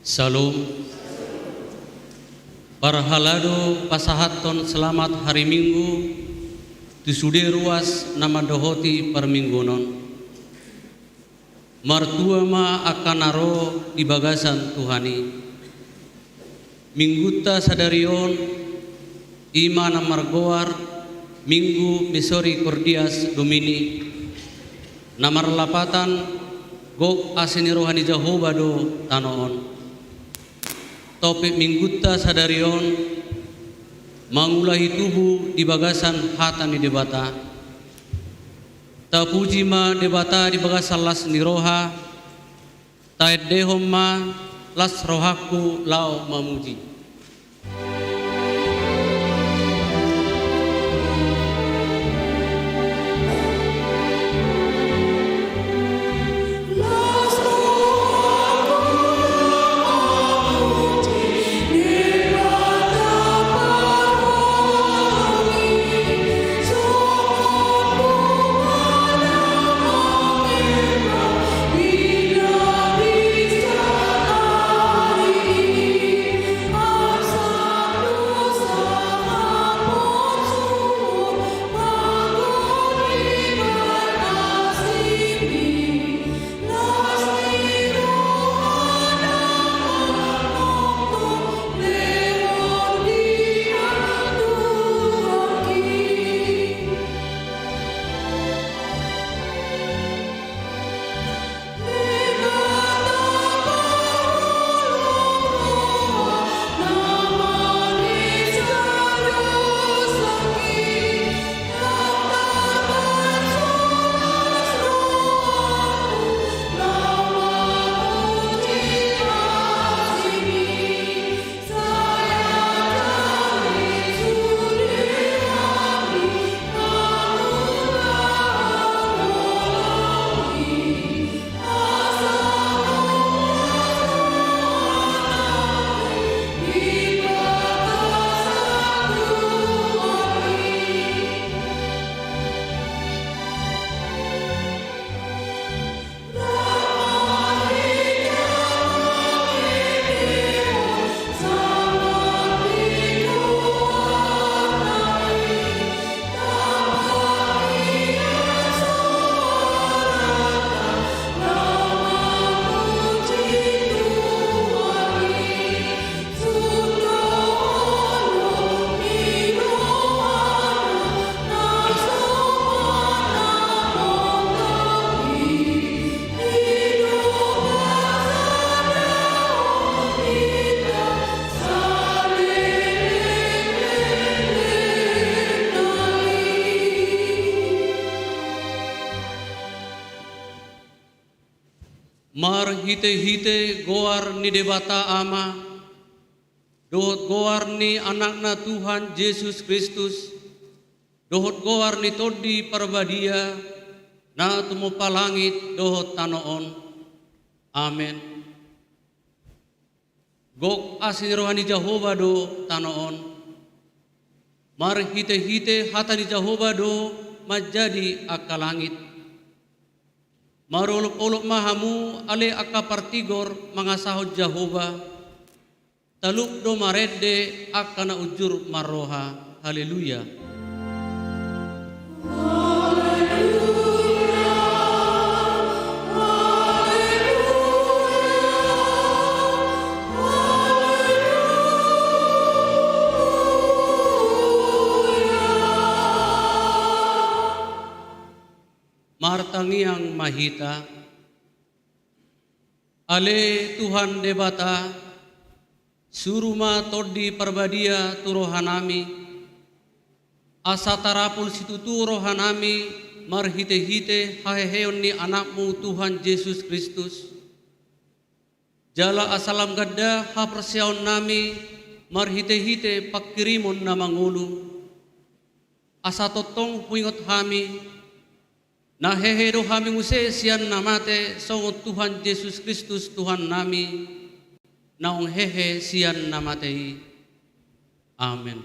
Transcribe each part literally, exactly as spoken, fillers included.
Syalom. Parhalado pasahathon selamat hari Minggu tu sude ruas na mandohoti parmingguon on. Martua ma angka na ro di bagasan Tuhan i. Minggunta sadari on, i ma na margoar Minggu Misericordias Domini, na marlapatan gok asi ni roha ni Jahowa do tano on. Topik Minggunta sadari on, mangulahi tubu di bagasan hata ni Debata. Tapuji ma Debata di bagasan las ni roha, taendehon ma las rohangku laho mamuji. Marhitehite goar ni Debata Ama, dohot goar ni Anakna Tuhan Jesus Kristus, dohot goar ni Tondi Parbadia, na tumompa langit dohot tano on. Amen. Gok asi ni roha ni Jahowa do tano on. Marhitehite hata ni Jahowa do manjadi angka langit. Marolopolop ma hamu ale angka partigor mangasahon Jahowa. Talup do marende angka na unjur marroha. Haleluya. Martangiang ma hita. Ale Tuhan Debata, suru ma Tondi Parbadia tu rohanami, asa tarapul situtu rohanami marhitehite haheheon ni Anakmu Tuhan Jesus Kristus. Jala asa lam ganda haporseaonnami marhitehite panghirimon na mangolu. Asa tongtong huingot hami, na hehe do hami muse sian na mate songon Tuhan Jesus Kristus Tuhannami, naung hehe sian na mate i. Amen.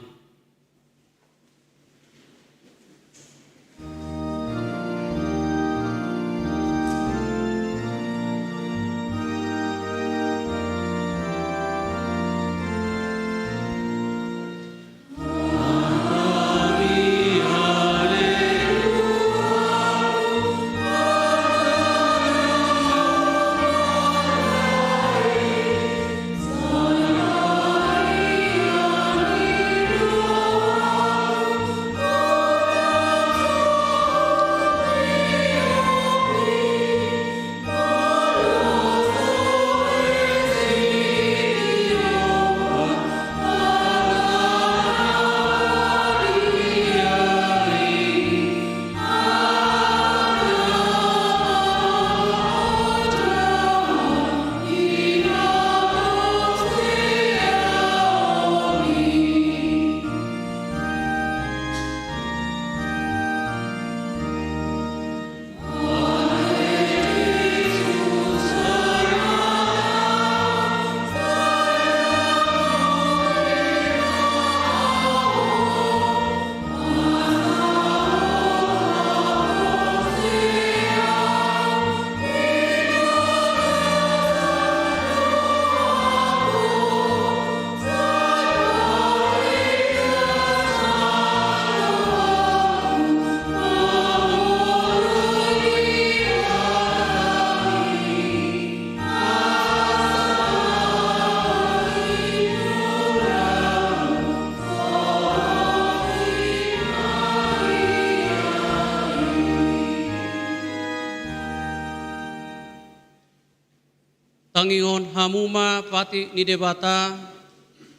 Tangihon hamu ma patik ni Debata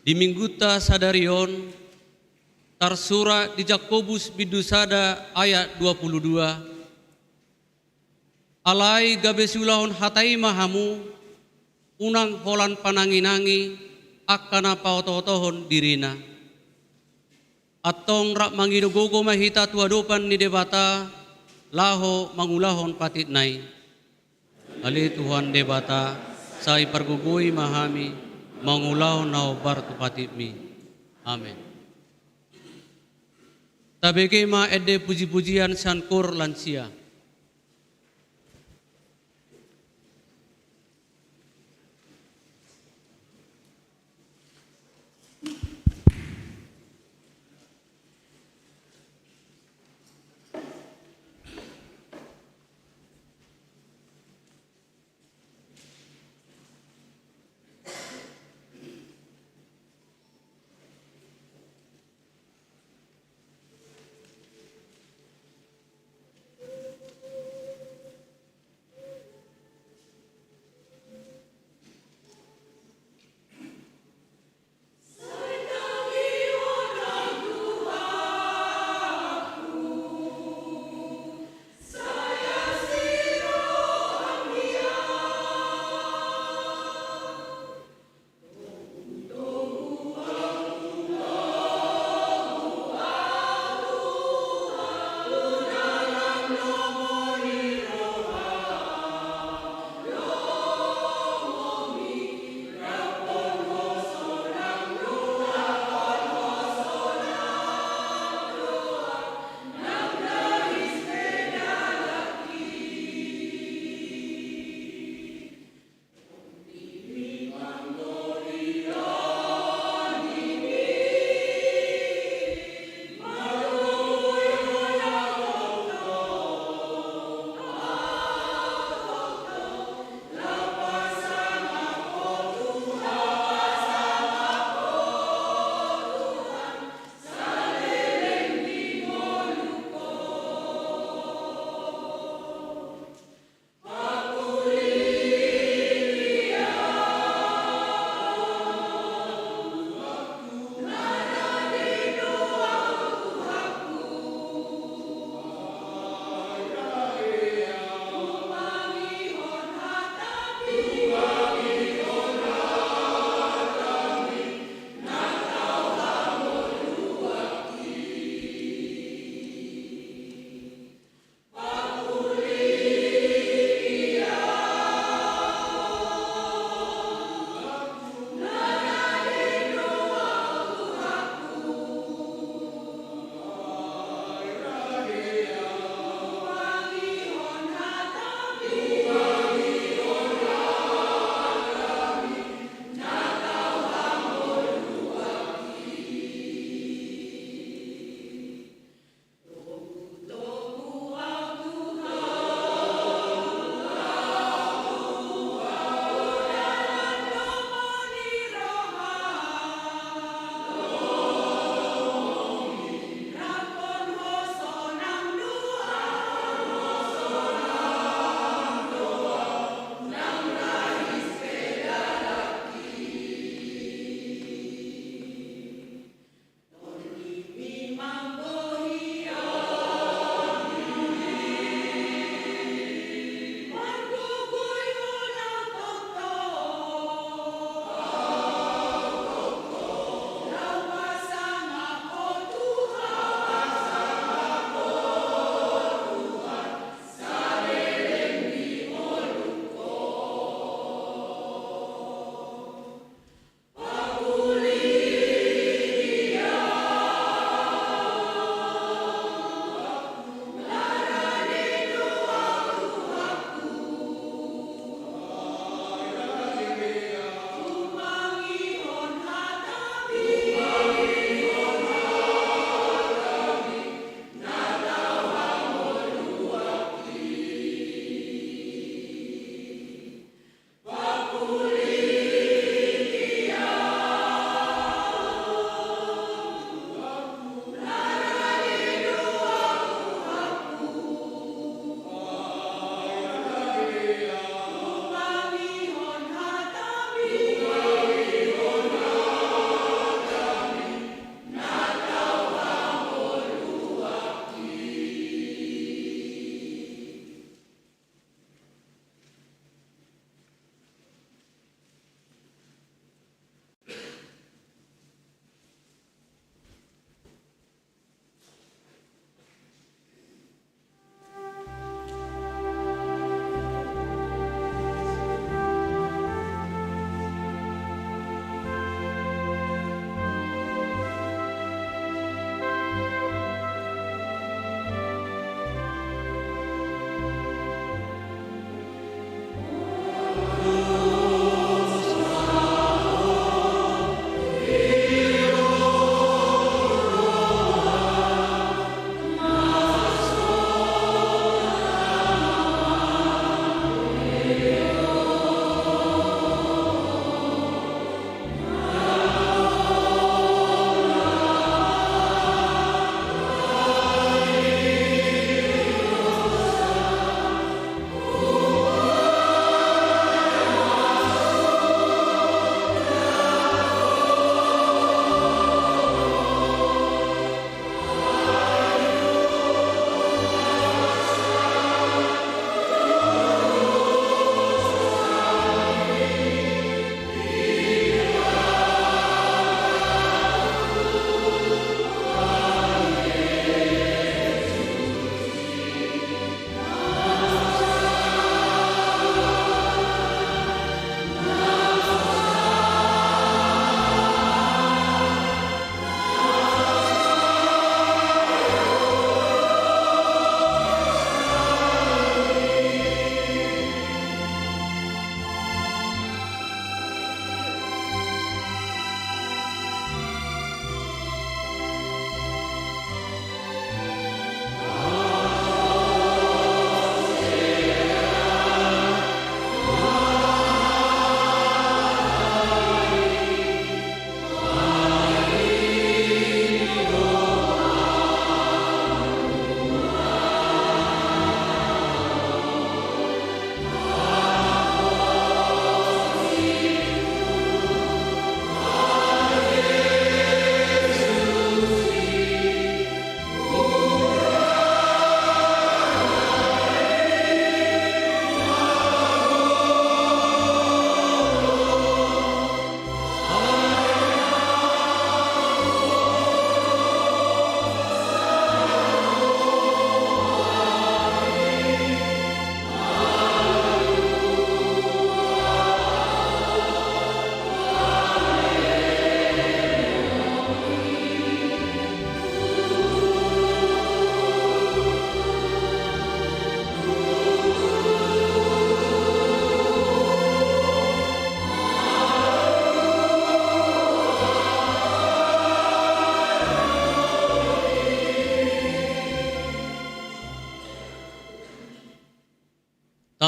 di minggunta sadari on, tarsurat di Jakobus bindu sada ayat dua pulu dua. Alai gabe siulahon hata i ma hamu, unang holan panangi-nangi angka na paoto-otohon dirina. Antong rap mangido gogo ma hita tu adopan ni Debata, laho mangulahon patikna i. Ale Tuhan Debata, sai pargogoi ma hami, mangulahon na hombar tu patikmi. Amen. Tabege ma ende puji-pujian sian kor lansia.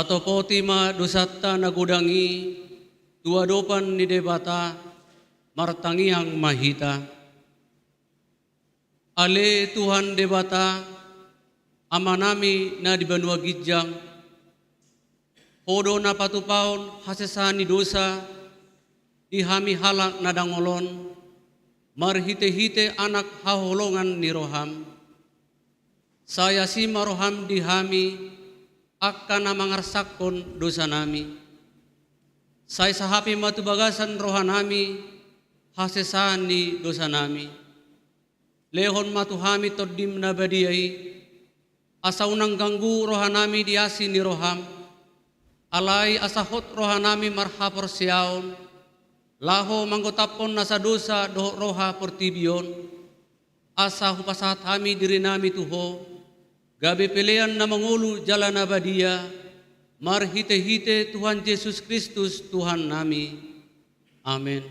Sopoti ma dosanta na godang i tu adopan ni Debata, martangiang ma hita. Ale Tuhan Debata, Amanami na di banua ginjang, Ho do na patupahon hasesaan ni dosa di hami halak na dangol on, marhitehite Anak haholongan ni roham. Sai asi ma roham di hami, angka na mangarsakhon dosanami. Sai sahapi ma tu bagasan rohanami hasesaan ni dosanami. Lehon ma tu hami Tondim na badia i, asa unang ganggu rohanami di asi ni roham, alai asa hot rohanami marhaporseaon, laho manggotaphon nasa dosa dohot roha portibi on, asa hupasahat hami dirinami tu Ho, gabe pelean na mangolu jala na badia, marhitehite Tuhan Jesus Kristus Tuhannami. Amen.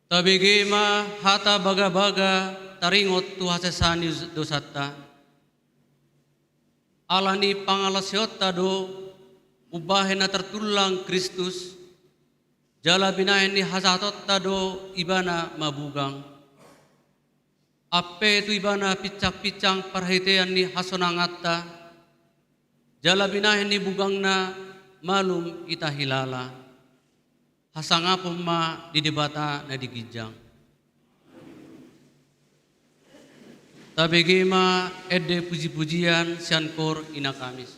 Tabege ma hata bagabaga taringot tu hasesaan ni dosanta. Ala ni pangalaosionta do umbahen na tartullang Kristus, jala binahen ni hajahatonta do Ibana mabugang. Ampe tu Ibana pinsangpinsang parhitean ni hasonanganta, jala binahen ni bugangna malum hita hilala. Hasangapon ma di Debata na di ginjang. Tabege ma ende pujipujian sian Koor Ina Kamis.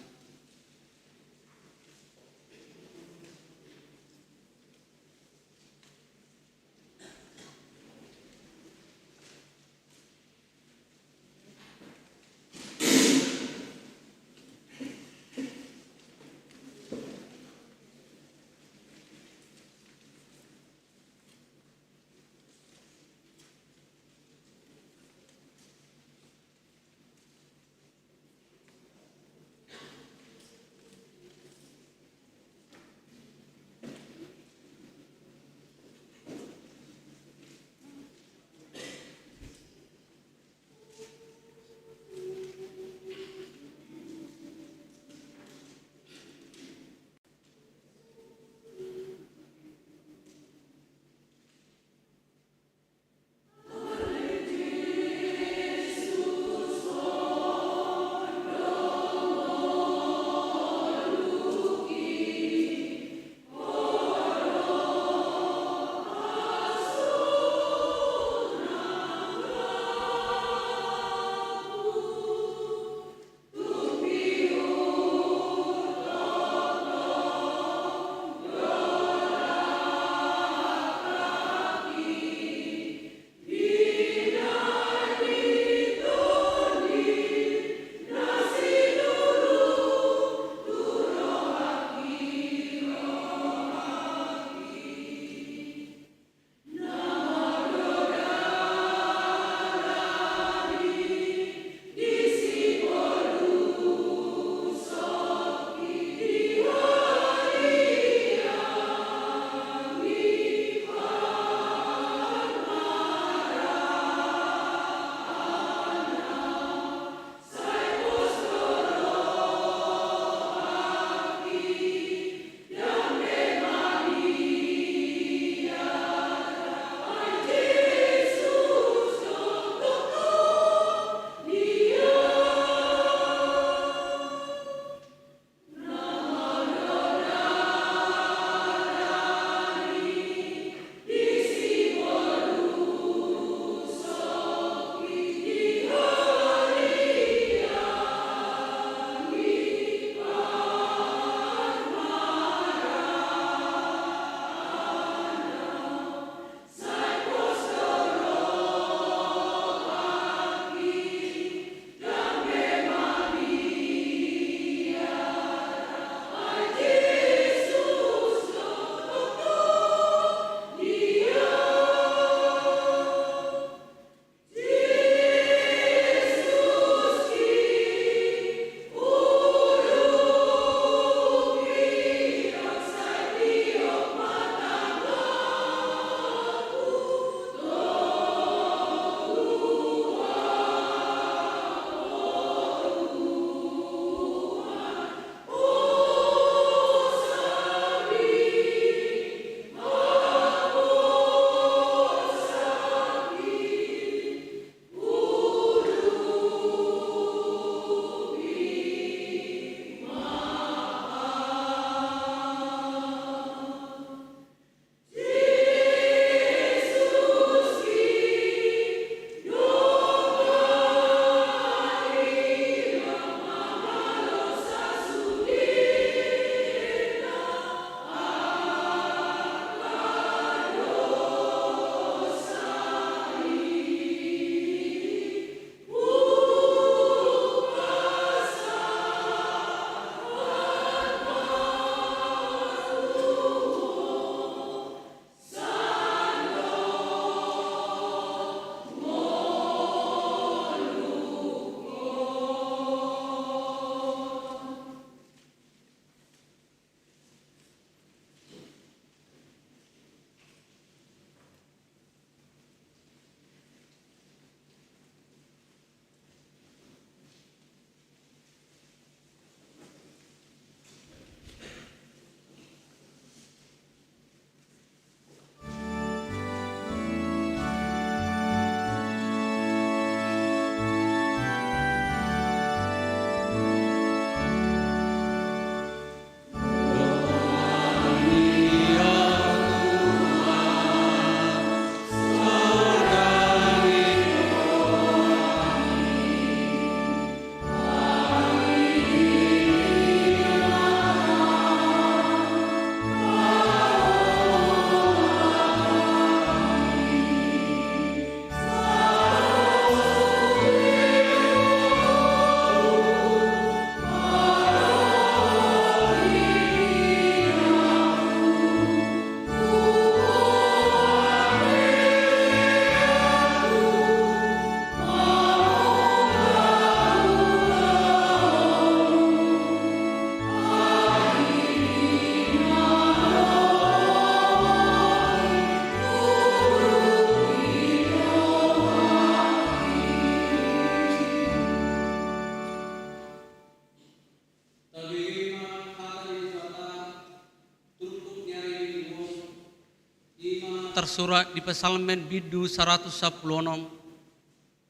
tarsurat di Psalmen bindu saratus sampulu onom,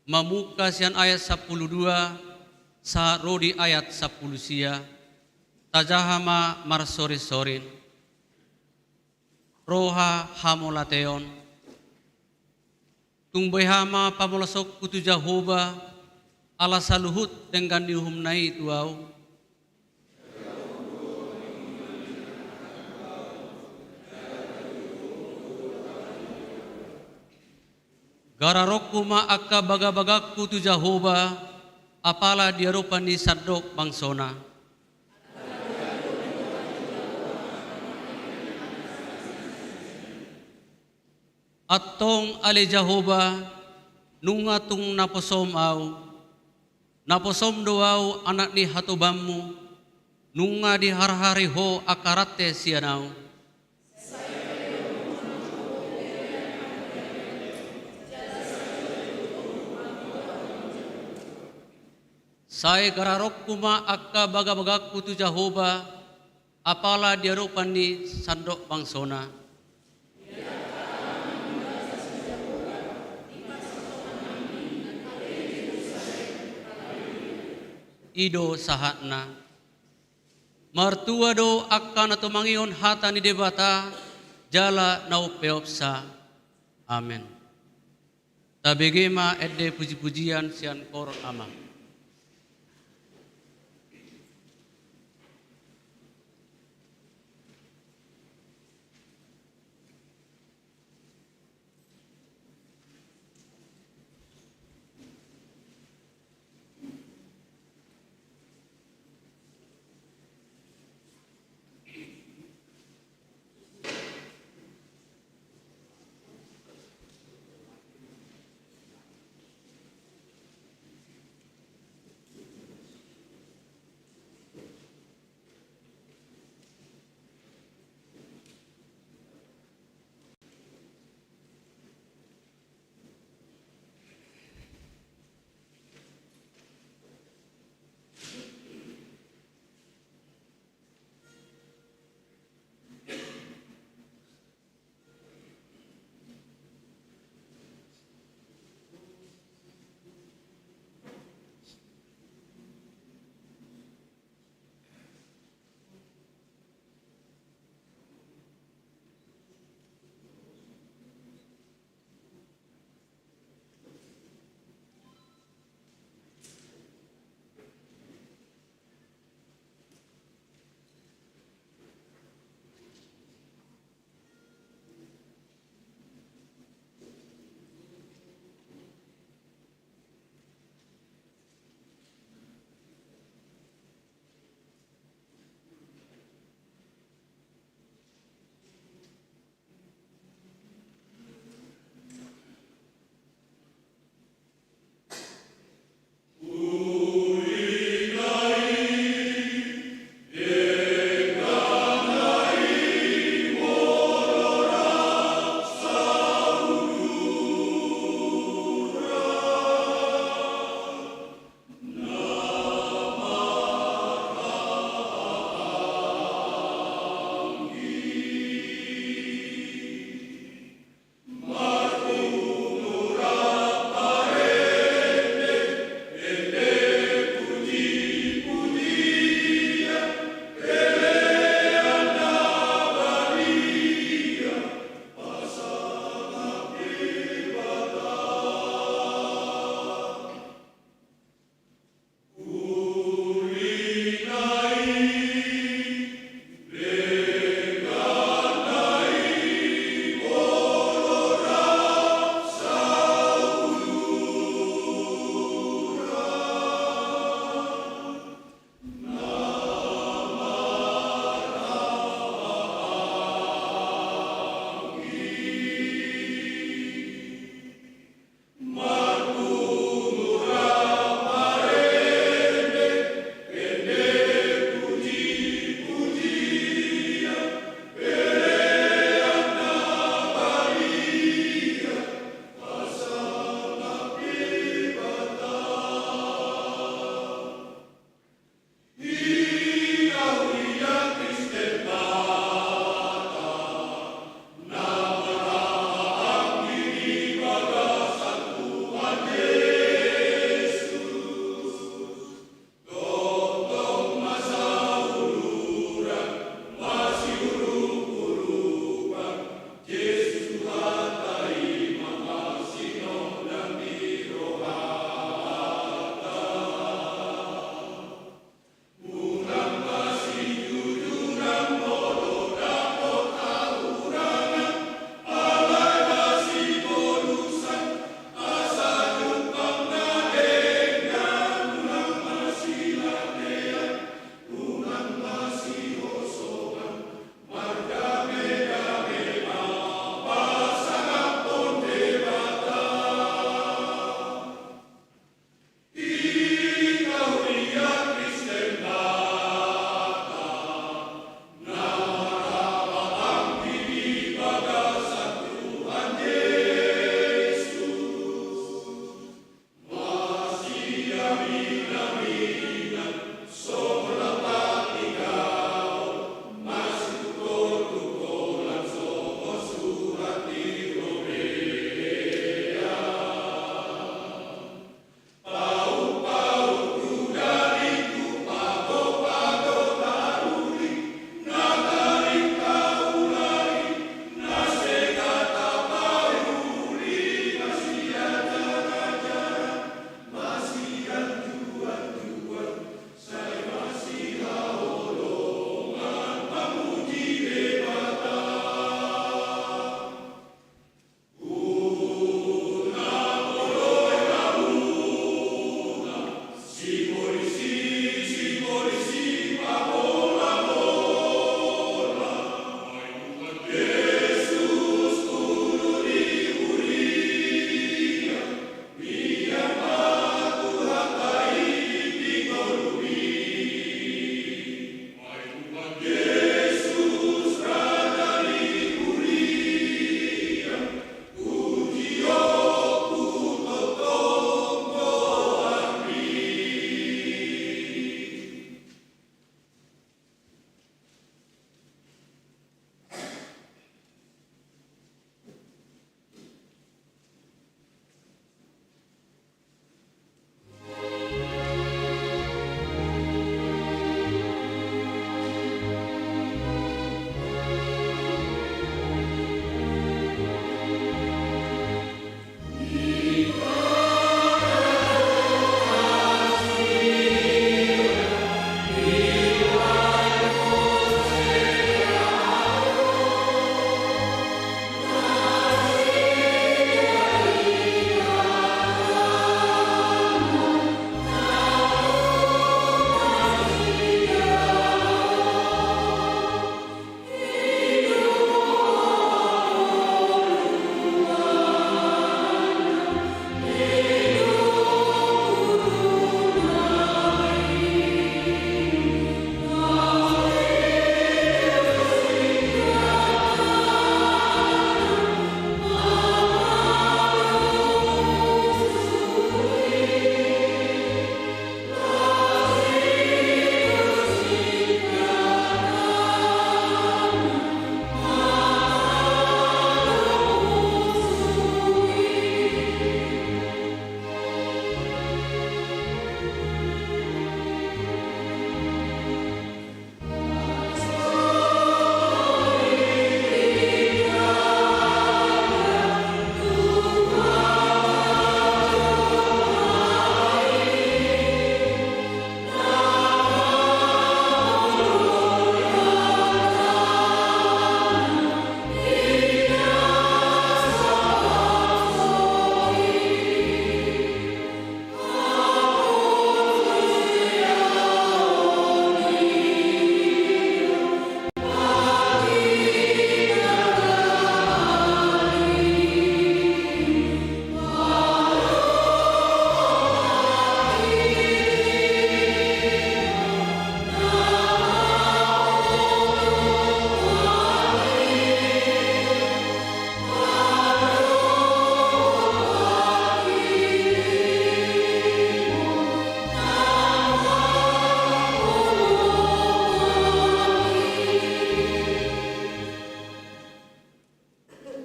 mamungka sian ayat sampulu dua sahat ro di ayat sampulu sia. Tajaha ma marsorinsorin. Roha hamauliateon. Tung boha ma pamolasonku tu Jahowa, ala saluhut denggan ni uhumna i tu ahu. Gararonku ma angka bagabagangku tu Jahowa, apala di adopan ni sandok bangsona. Antong ale Jahowa, nunga tung naposom ahu, naposom do ahu anak ni hatobanmu, nunga diharhari ho angka rante sian ahu. Sai gararonku ma angka bagabagangku tu Jahowa, apala di adopan ni sandok bangsona. I do sahatna. Martua do angka na tumangihon hata ni Debata, jala na umpeopsa. Amen. Tabege ma ende pujipujian sian koor Ama.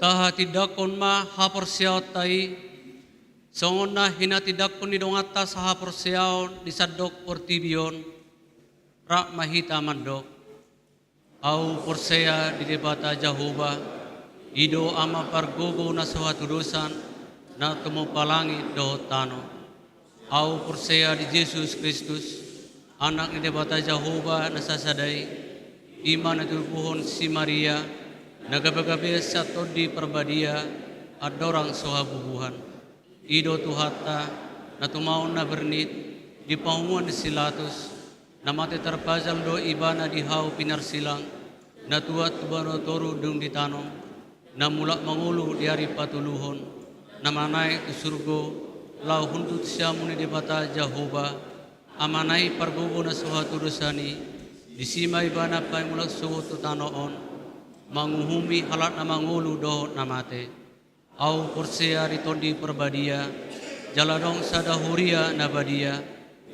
Tahatindangkon ma haporseaonta i, songon na hinatindangkon ni donganta sahaporseaon di sandok portibi on. Rap ma hita mandok: Ahu porsea di Debata Jahowa, i do Ama pargogo na so hatudosan, na tumompa langit dohot tano. Ahu porsea di Jesus Kristus, Anak ni Debata Jahowa na sasada i, i ma na tinobuhon si Maria, na gabe-gabe sian Tondi Parbadia, andorang so habubuhan. I do Tuhanta, na tumaon na bernit, di pangomoan ni si Latus, na mate tarpajal do Ibana di hau pinarsilang, na tuat tu banua toru dung ditanom, na mulak mangolu di ari patoluhon, na manaek tu surgo, laho hundul siamun ni Debata Jahowa, Amana i pargogo na so hatudosan i, disi ma Ibana paimulak sogot tu tano on, manguhumi halak na mangolu dohot na mate. Ahu porsea di Tondi Parbadia, jala adong sada huria na badia,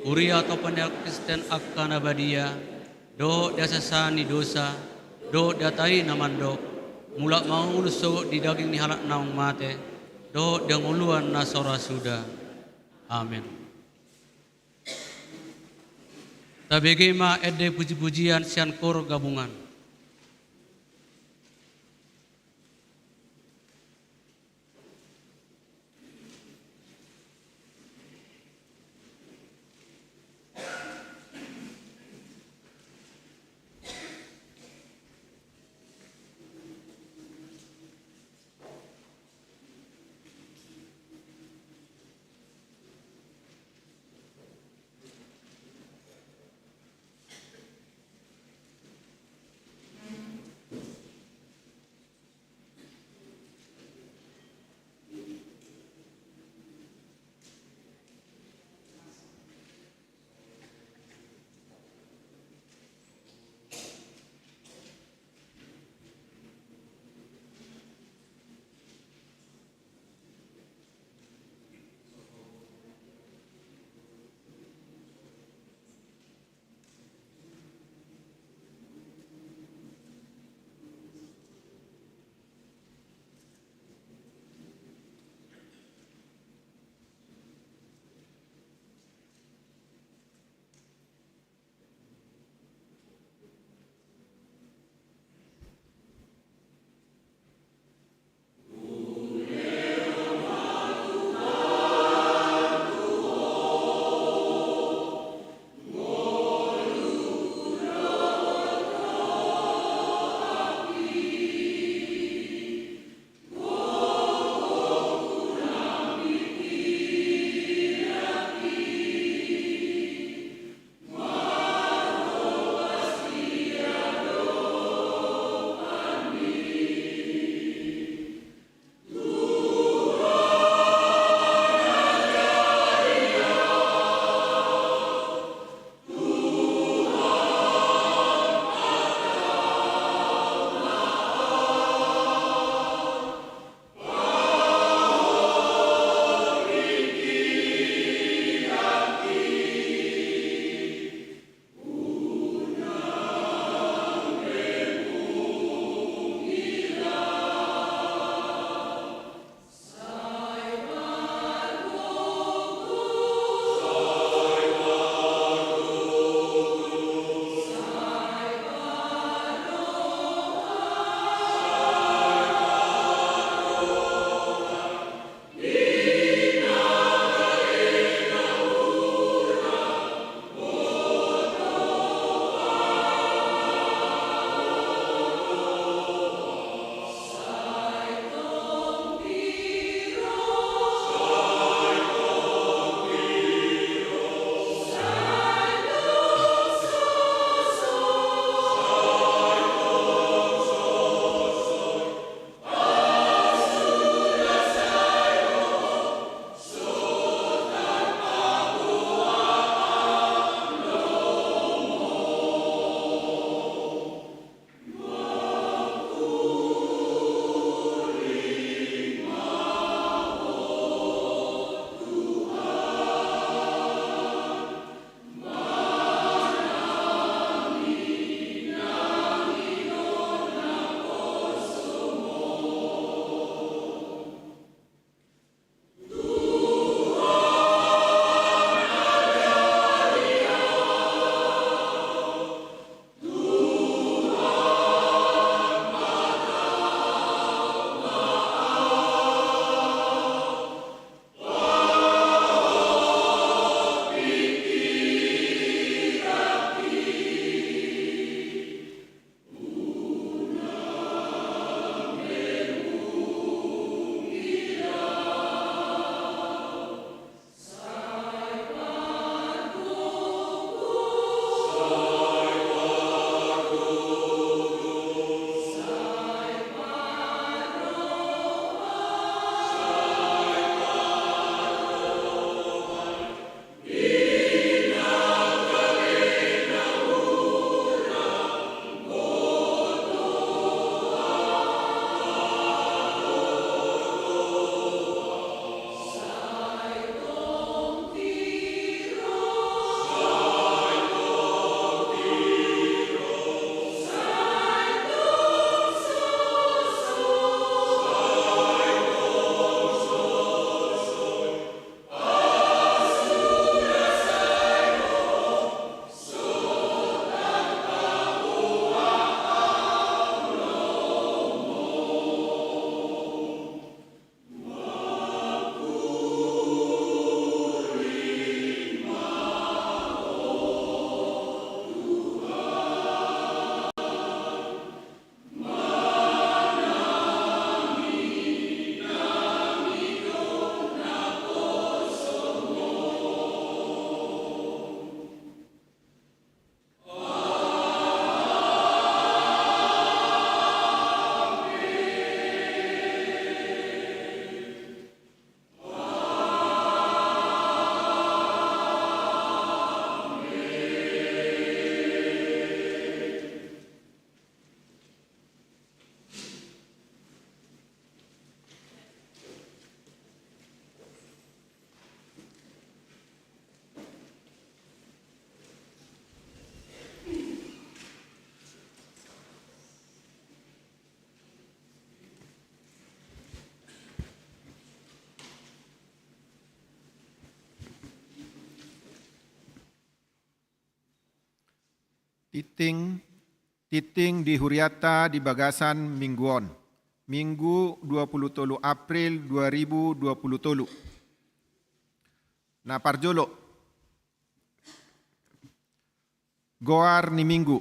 huria tompa ni halak Kristen angka na badia, dohot di hasesaan ni dosa, dohot di hata i na mandok, mulak mangolu sogot di daging ni halak naung mate, dohot di hangoluan na so ra suda. Amen. Tabege ma ende puji-pujian sian kor gabungan. Tingting, tingting di hurianta di bagasan minggu on, Minggu dua puluh tolu April dua ribu dua puluh tolu. Na parjolo, goar ni minggu.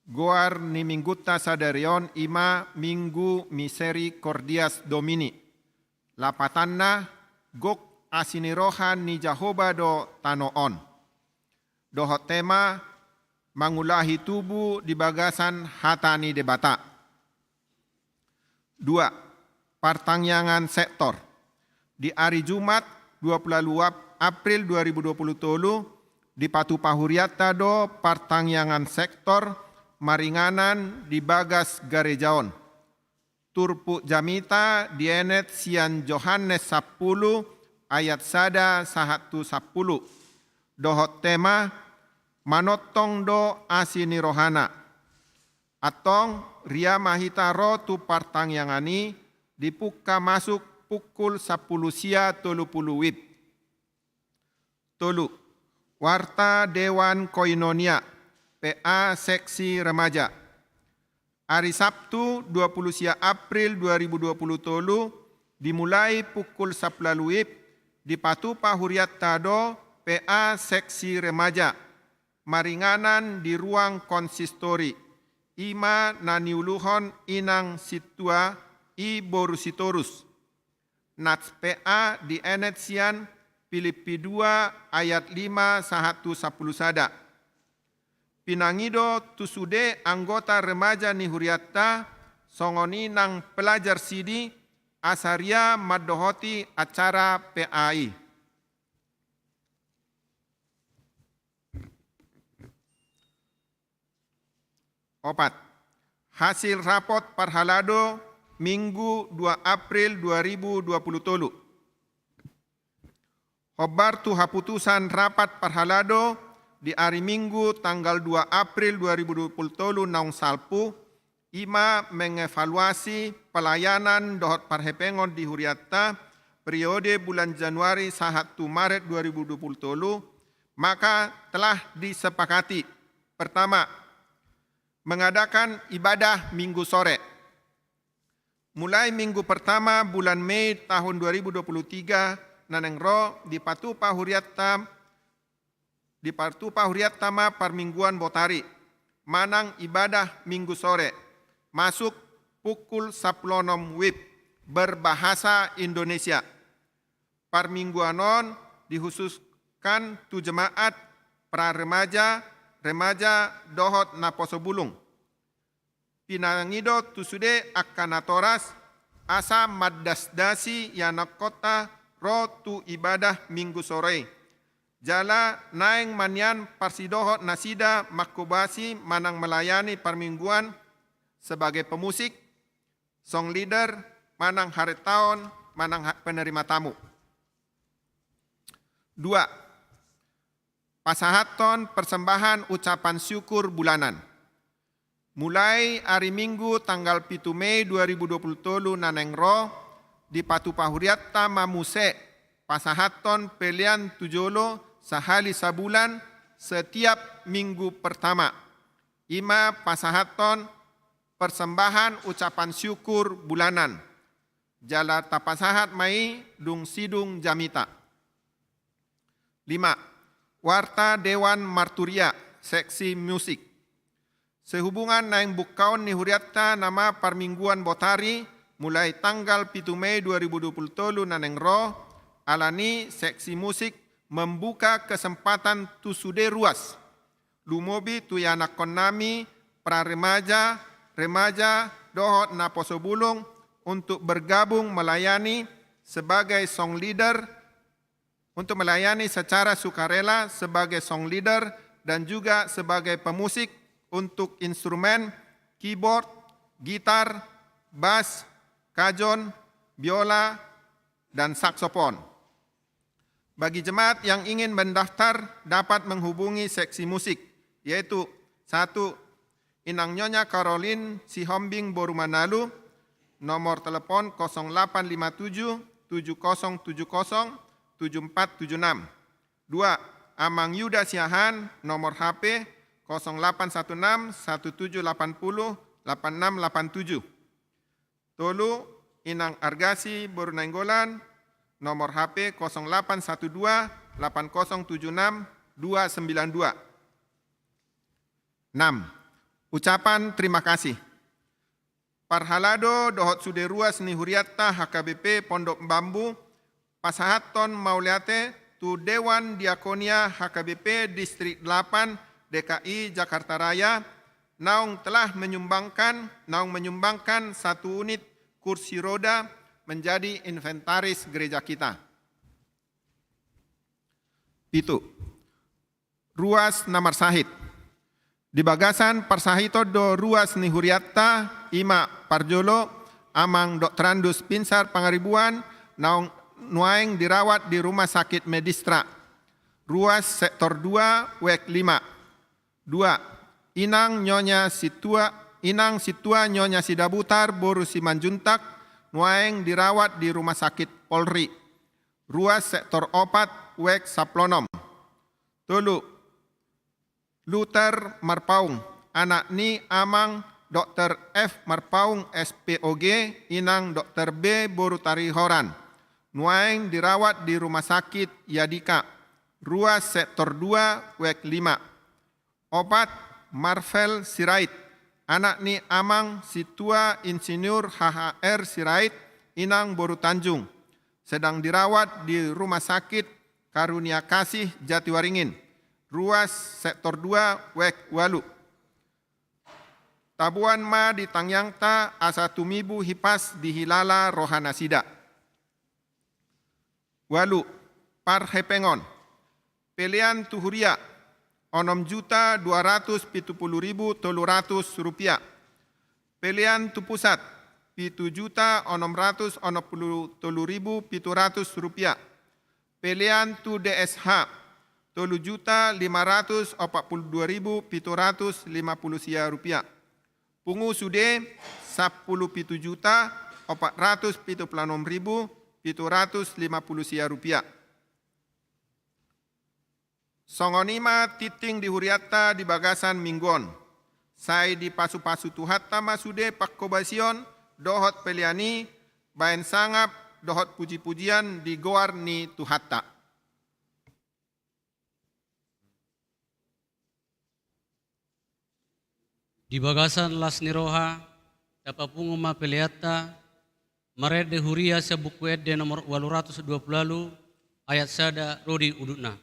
Goar ni minggunta sadari on i ma Minggu Misericordias Domini. Lapatanna, gok asi ni roha ni Jahowa do tano on. Dohot tema, mangulahi tubu di bagasan hata ni Debata. Dua, partangiangan sektor. Di ari Jumat, dua puluh ualu Ap-, April dua ribu dua puluh tolu, dipatupa hurianta do partangiangan sektor maringanan di bagas gareja on. Turpuk jamita dienet sian Johannes sampulu ayat sada sahat tu sampulu. Dohot tema, manongtong do asi ni rohana. Antong, ria ma hita ro tu partangiangan i, dipungka masuk pukul sampulu sia tolu pulu wib. Tolu, warta Dewan Koinonia, P A Seksi Remaja. Ari Sabtu, dua puluh sia April dua ribu dua puluh tolu, dimulai pukul sampulu ualu wib, dipatupa hurianta do P A Seksi Remaja maringanan di ruang konsistori, i ma na niuluhon inang sintua i boru Sitorus. Nats P A dienet sian Pilippi dua ayat lima sahat tu sampulu sada. Pinangido tu sude anggota remaja ni hurianta, songon i nang pelajar sidi, asa ria mandohoti acara P A i. Opat, hasil rapot parhalado Minggu dua April dua ribu dua puluh tolu. Hombar tu haputusan rapat parhalado di ari Minggu tanggal dua April dua ribu dua puluh tolu naung salpu, i ma mengevaluasi pelayanan dohot parhepengon di hurianta periode bulan Januari sahat tu Maret dua ribu dua puluh tolu, maka telah disepakati. Pertama, mengadakan ibadah Minggu sore. Mulai Minggu pertama bulan Mei tahun dua ribu dua puluh tiga na naeng ro, dipatupa hurianta, dipatupa hurianta ma parmingguan botari manang ibadah Minggu sore, masuk pukul sampulu onom wib, berbahasa Indonesia. Parmingguan on dihususkan tu jemaat, pra remaja, remaja dohot naposo bulung. Pinangido tu sude angka natoras asa mandasdasi ianakhonta ro tu ibadah Minggu sore i. Jala naeng ma nian parsidohot nasida manghobasi manang melayani parmingguan sebagai pemusik, song leader, manang haretaon, manang ha-, penerima tamu. Dua, pasahathon persembahan ucapan syukur bulanan. Mulai ari Minggu tanggal pitu Mei dua ribu dua puluh tolu na naeng ro, dipatupa hurianta ma muse pasahathon pelean tu jolo sahali sabulan setiap Minggu pertama. I ma pasahathon persembahan ucapan syukur bulanan. Jala tapasahat ma i dung sidung jamita. Lima, warta Dewan Marturia, seksi musik. Sehubungan naeng bungkaon ni hurianta nama parmingguan botari, mulai tanggal pitu Mei dua ribu dua puluh tolu na naeng ro, alani seksi musik membuka kesempatan tu sude ruas, lumobi tu ianakhonnami, pra remaja, remaja, dohot naposo bulung, untuk bergabung melayani sebagai song leader, untuk melayani secara sukarela sebagai song leader dan juga sebagai pemusik untuk instrumen keyboard, gitar, bas, kajon, biola, dan saksofon. Bagi jemaat yang ingin mendaftar dapat menghubungi seksi musik, yaitu satu, Inang Nyonya Caroline Sihombing boru Manalu, nomor telepon kosong delapan lima tujuh tujuh kosong tujuh kosong tujuh empat tujuh enam. Dua, Amang Yuda Siahaan, nomor H P kosong delapan satu enam satu tujuh delapan puluh delapan enam delapan tujuh. Tolu, Inang Argasi boru Nainggolan, nomor H P kosong delapan satu dua delapan kosong tujuh enam dua sembilan dua. Enam, ucapan terima kasih. Parhalado dohot sude ruas ni hurianta H K B P Pondok Bambu pasahathon mauliate tu Dewan Diakonia H K B P Distrik delapan D K I Jakarta Raya naung telah menyumbangkan, naung menyumbangkan satu unit kursi roda menjadi inventaris gereja kita. Pitu, ruas na marsahit. Di bagasan parsahiton do ruas ni hurianta, i ma parjolo, Amang Doktorandus Pinsar Pangaribuan, naung nuaeng dirawat di Rumah Sakit Medistra. Ruas sektor dua, wek lima. Dua, Inang Nyonya Situa, Inang Situa Nyonya Sidabutar boru Simanjuntak, nuaeng dirawat di Rumah Sakit Polri. Ruas sektor opat, wek sampulu onom. Tolu, Luther Marpaung, anak ni Amang Doktor F Marpaung S P O G, Inang Doktor B boru Tarihoran. Nuaeng dirawat di Rumah Sakit Yadika. Ruas sektor dua, wek lima. Opat, Marvel Sirait, anak ni Amang Situa Insinyur H H R Sirait, Inang boru Tanjung. Sedang dirawat di Rumah Sakit Karunia Kasih Jatiwaringin. Ruas sektor dua, wek ualu. Taboan ma di tangiangta asa tumibu hipas dihilala rohanasida. Ualu, parhepengon. Pelean tu huria, onom juta dua ratus pitu pulu ribu tolu ratus rupiah. Pelean tu pusat, pitu juta onom ratus onom pulu tolu ribu pitu ratus rupiah. Pelean tu D S H, tolu juta lima ratus opat pulu dua ribu pitu ratus lima pulu sia rupiah. Pungu sude, sampulu pitu juta opat ratus pitu pulu onom ribu pitu ratus lima pulu sia rupiah. Songon i ma tingting di hurianta di bagasan minggu on. Sai dipasupasu Tuhanta ma sude panghobasion dohot pelean i, baen sangap dohot pujipujian di goar ni Tuhanta. Di bagasan las ni roha, tapapungu ma peleanta, marende huria sian Buku Ende nomor ualu ratus dua pulu ualu, ayat sada ro di udutna.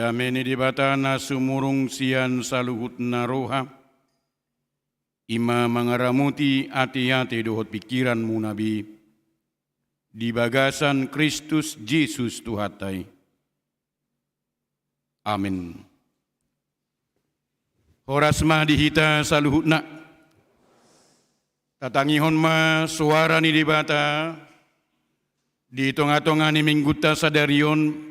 Dame ni Debata na sumurung sian saluhutna roha, i ma mangaramoti ateate dohot pingkiranmuna be di bagasan Kristus Jesus Tuhanta i. Amen. Horas ma di hita saluhutna. Tatangihon ma soara ni Debata di tongatonga ni minggunta sadari on,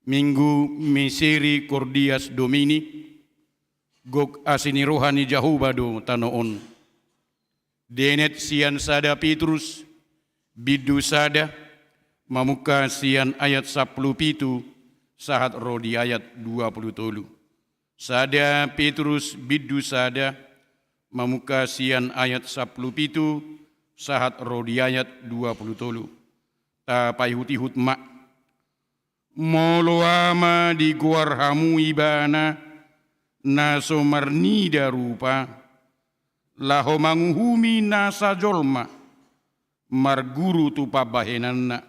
Minggu Misericordias Domini. Gok asi ni roha ni Jahowa do tano on. Dienet sian sada Petrus bindu sada, mamungka sian ayat sampulu pitu sahat ro di ayat dua pulu tolu. Sada Petrus bindu sada, mamungka sian ayat sampulu pitu sahat ro di ayat dua pulu tolu. Tapaihutihut ma. Molo ama digoar hamu ibana na so marnida rupa, laho manguhumi nasa jolma, marguru tu pambahenanna,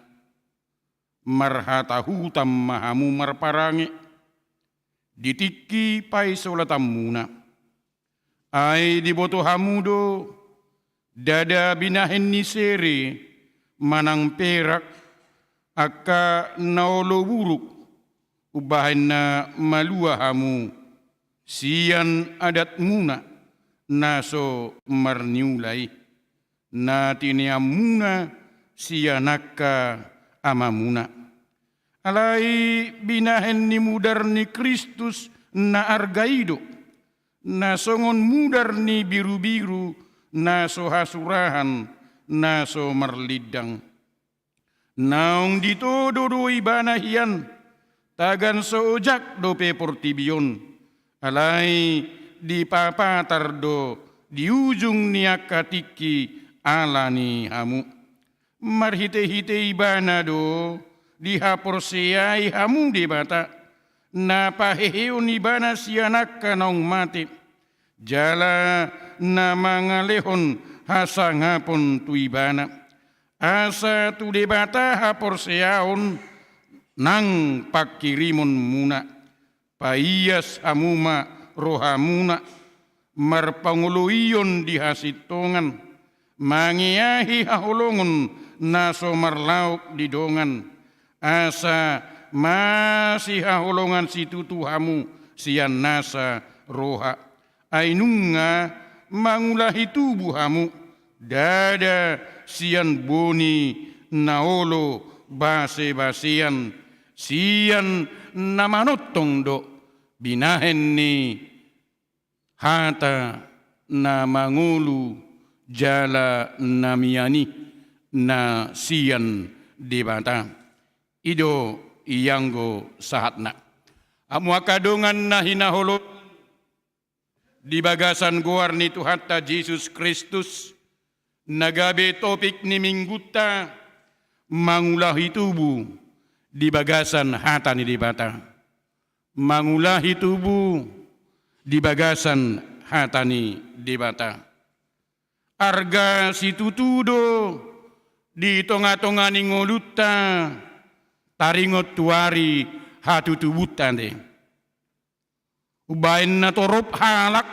marhata hutam ma hamu marparange di tingki paisolatanmuna. Ai diboto hamu do, ndada binahen ni sere manang perak, angka na olo buruk, umbahen na malua hamu sian adatmuna na so marniula i, na tineanmuna sian angka amamuna. Alai binahen ni mudar ni Kristus na arga i do, na songon mudar ni birubiru na so hasurahan, na so marlindang. Naung ditodo do ibana hian, tagan so ojak dope portibi on, alai dipapatar do di ujung ni angka tingki ala ni hamu. Marhitehite ibana do dihaporseai hamu Debata, na paheheon ibana sian angka naung mate, jala na mangalehon hasangapon tu ibana. Asa tu Debata haporseaon nang pangkirimonmuna. Paias hamu ma rohamuna, marpangoloion di hasintongan, mangeahi haholongon na so marlaok di dongan, asa masihaholongan situtu hamu sian nasa roha. Ai nunga mangulahi tubu hamu, ndada sian boni na olo basebasean, sian na manongtong do binahen ni hata na mangolu jala na mian i na sian Debata. I do ianggo sahatna. Hamu angka dongan na hinaholongan, di bagasan goar ni Tuhanta Jesus Kristus, na gabe topik ni minggunta, mangulahi tubu di bagasan hata ni Debata. Mangulahi tubu di bagasan hata ni Debata. Arga situtu do di tongatonga ni ngolunta taringot tu ari hatutubunta ate. Umbahen na torop halak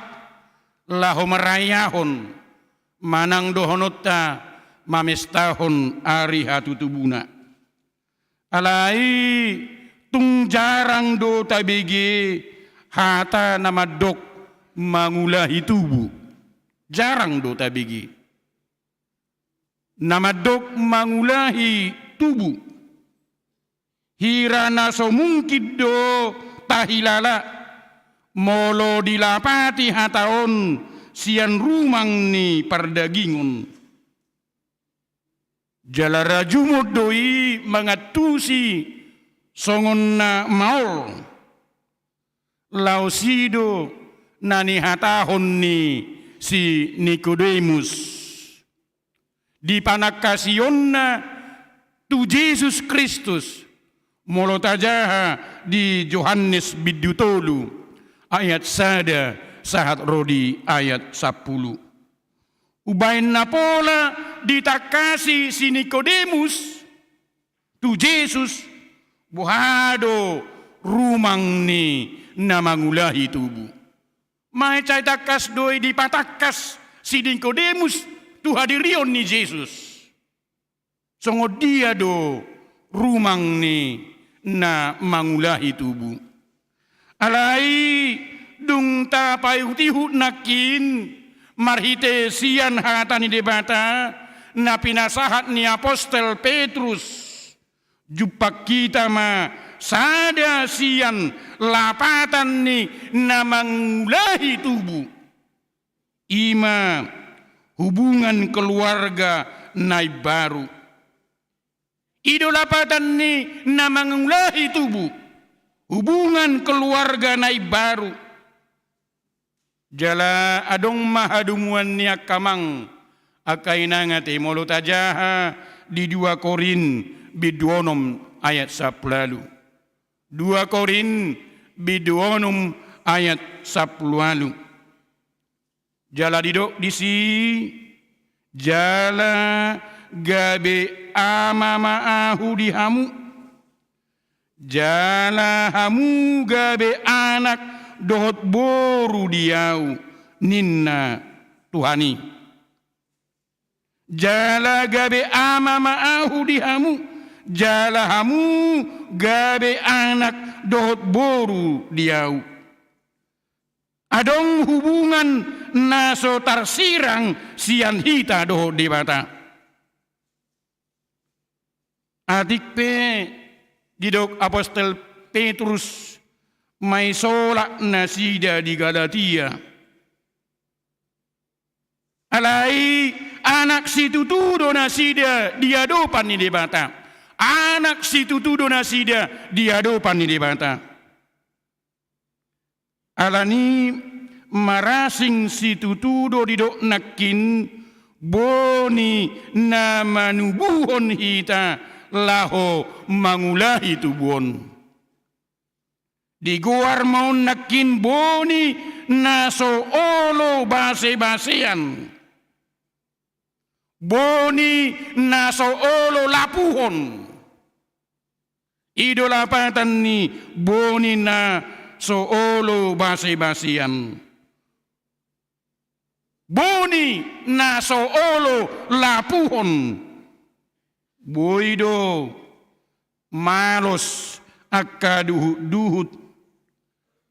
laho marayahon manang dohononta mamestahon ari hatutubuna. Alai tung jarang do tabege hata na mandok mangulahi tubu. Jarang do tabege. Na mandok mangulahi tubu. Hira na so mungkin do tahilala, molo dilapati hata on sian rumang ni pardagingon. Jala rajumon do i mangantusi songon na maol. Laos i do na nihatahon ni si Nikodemus di panangkasionna tu Jesus Kristus, molo tajaha di Johannes bindu tolu ayat sada sahat ro di ayat sampulu. Umbahen na pola ditangkasi si Nikodemus tu Jesus, boha do rumang ni na mangulahi tubu. Mansai tangkas do i dipatangkas si Nikodemus tu hadirion ni Jesus. Songon dia do rumang ni na mangulahi tubu? Alai dung tapaihut-ihut nangkin marhite sian hata ni Debata na pinasahat ni apostel Petrus, jumpang hita ma sada sian lapatan ni na mangulahi tubu. I ma hubungan keluarga na imbaru. I do lapatan ni na mangulahi tubu, hubungan keluarga na imbaru. Jala adong ma hadomuan ni angka amang, angka inang ate, molo tajaha di dua Korint bindu onom ayat sampulu ualu. Dua Korint bindu onom ayat sampulu ualu. Jala didok disi, jala gabe ama ma ahu di hamu, jala hamu gabe anak dohot boru di ahu, ninna Tuhan i. Jala gabe ama ma ahu di hamu, jala hamu gabe anak dohot boru di ahu. Adong hubungan na so tarsirang sian hita dohot Debata. Atik pe didok apostel Petrus maisolat nasida di Galatia. Alai anak situtu do nasida di adopan ni Debata. Anak situtu do nasida di adopan ni Debata. Alani marasing situtu do didok nangkin boni na manubuhon hita laho mangulahi tubu on. Digoar ma on nangkin boni na so olo basebasean. Boni na so olo lapuhon. I do lapatan ni boni na so olo basebasean. Boni na so olo lapuhon. Boi do malos angka duhutduhut.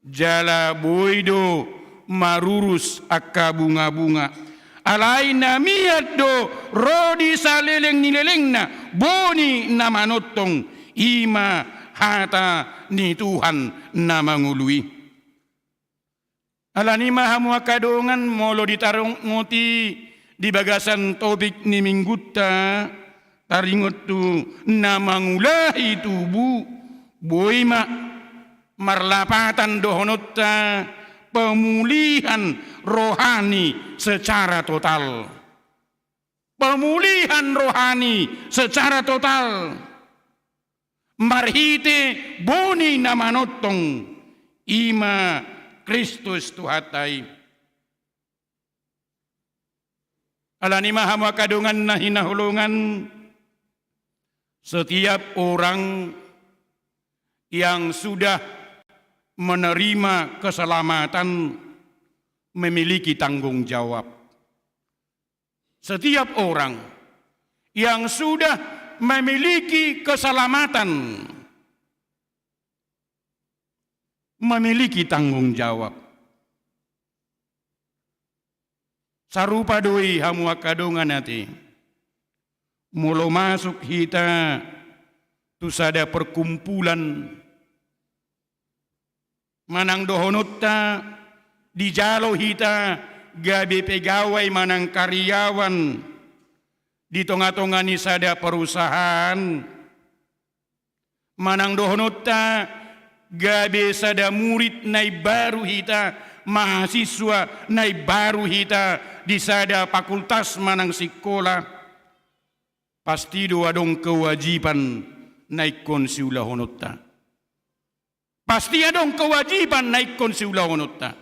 Jala boi do marurus angka bungabunga. Alai na mian do ro di saleleng ni lelengna boni na manongtong, i ma hata ni Tuhan na mangolu i. Alani ma hamu angka dongan, molo ditaringot i di bagasan topik ni minggunta, taringot tu na mangulahi tubu, boi ma marlapatan dohononta pemulihan rohani secara total. Pemulihan rohani secara total. Marhite boni na manongtong, i ma Kristus Tuhanta i. Alani ma hamu angka dongan na hinaholongan, setiap orang yang sudah menerima keselamatan memiliki tanggung jawab. Setiap orang yang sudah memiliki keselamatan memiliki tanggung jawab. Sarupa do i hamu angka dongan ate. Molo masuk hita tu sada perkumpulan, manang dohononta dijalo hita gabe pegawai manang karyawan di tongatonga ni sada perusahaan, manang dohononta gabe sada murid na imbaru hita, mahasiswa na imbaru hita di sada fakultas manang sikola, pasti do adong kewajiban na ingkon siulahononta. Pasti adong kewajiban na ingkon siulahononta.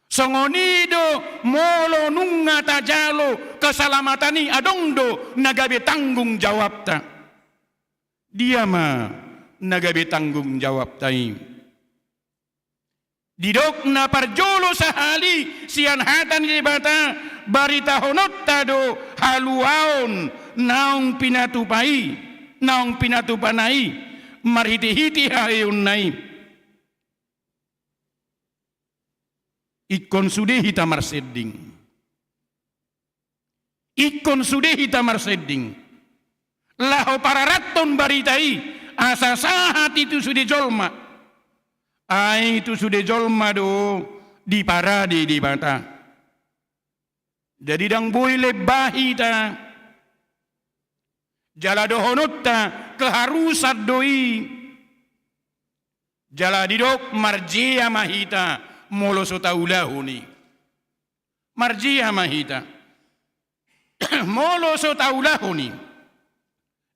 Songon i do molo nunga tajalo keselamatan i, adong do na gabe tanggung jawabta. Dia ma na gabe tanggung jawabta i? Didok na parjolo sahali sian hata ni Debata, baritahononta do haluaon naung pinatupa i, naung pinatupana i, marhitehite haheonna i. Ingkon sude hita marsending. Ingkon sude hita marsending. Laho pararathon barita i, asa sahat i tu sude jolma. Ai tu sude jolma do diparade Debata. Jadi ndang boi lemba hita. Jala dohononta keharusan do i. Jala didok marjea ma hita molo so taulahon i. Marjea ma hita. Molo so taulahon i.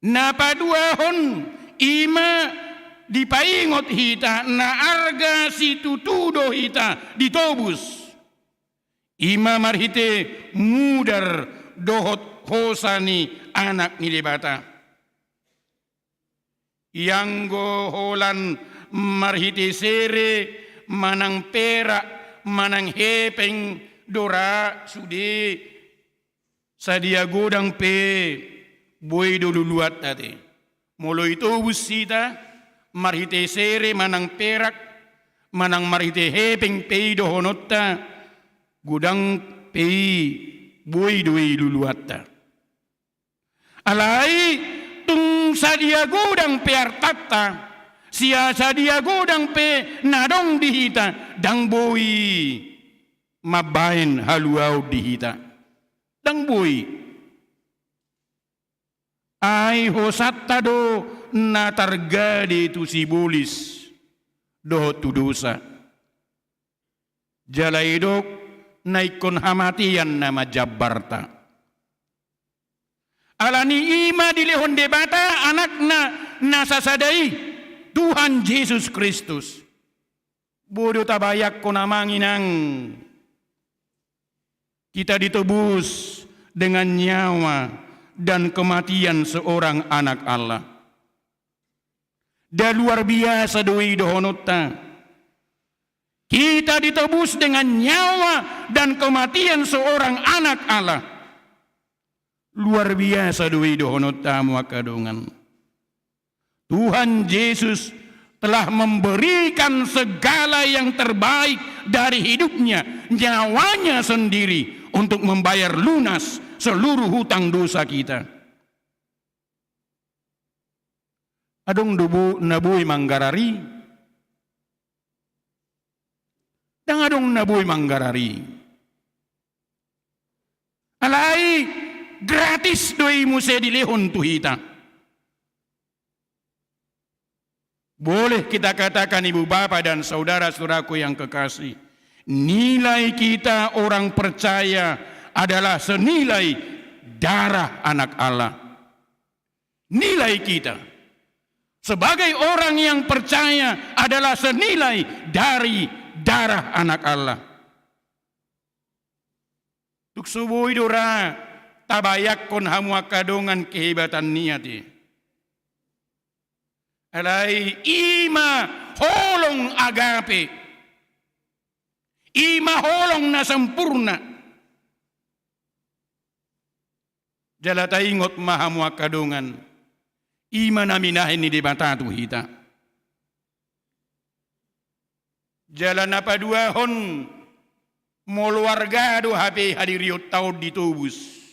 Na paduahon, i ma dipaingot hita na arga situtu do hita ditobus. I ma marhite mudar dohot hosa ni Anak ni Debata. Ianggo holan marhite sere, manang perak, manang hepeng do ra sude, sadia godang pe boi do luluanta te. Molo itobus hita marhite sere manang perak, manang marhite hepeng pe i dohononta, godang pe i boi do i luluanta. Alai tung sadia godang pe artanta, sia sadia godang pe na adong di hita, ndang boi mambahen haluaon di hita. Ndang boi. Ai hosanta do na targade tu sibolis dohot tu dosa. Jala idok na ingkon hamatean na manjambarta. Alani i ma dilehon Debata Anakna na sasada i, Tuhan Jesus Kristus. Boi do tabayangkon amang inang, kita ditebus dengan nyawa dan kematian seorang anak Allah. Nda luar biasa do i dohononta. Kita ditebus dengan nyawa dan kematian seorang anak Allah. Luar biasa do i dohononta, hamu angka dongan. Tuhan Yesus telah memberikan segala yang terbaik dari hidupnya, nyawanya sendiri, untuk membayar lunas seluruh hutang dosa kita. Adong do bo-, na boi manggarar i? Ndang adong na boi manggarar i. Alai gratis do i muse dilehon tu hita. Boleh kita katakan, ibu bapa dan saudara-saudaraku yang kekasih, nilai kita orang percaya adalah senilai darah Anak Allah. Nilai kita sebagai orang yang percaya adalah senilai dari darah Anak Allah. Tung so boi do ra tabayangkon, hamu angka dongan, kehebatan ni i ate. Alai i ma holong agape. I ma holong na sempurna. Jala taingot ma, hamu angka dongan, i ma na binahen ni Debata tu hita. Jala na paduahon, molo arga do hape hadirionta on ditobus,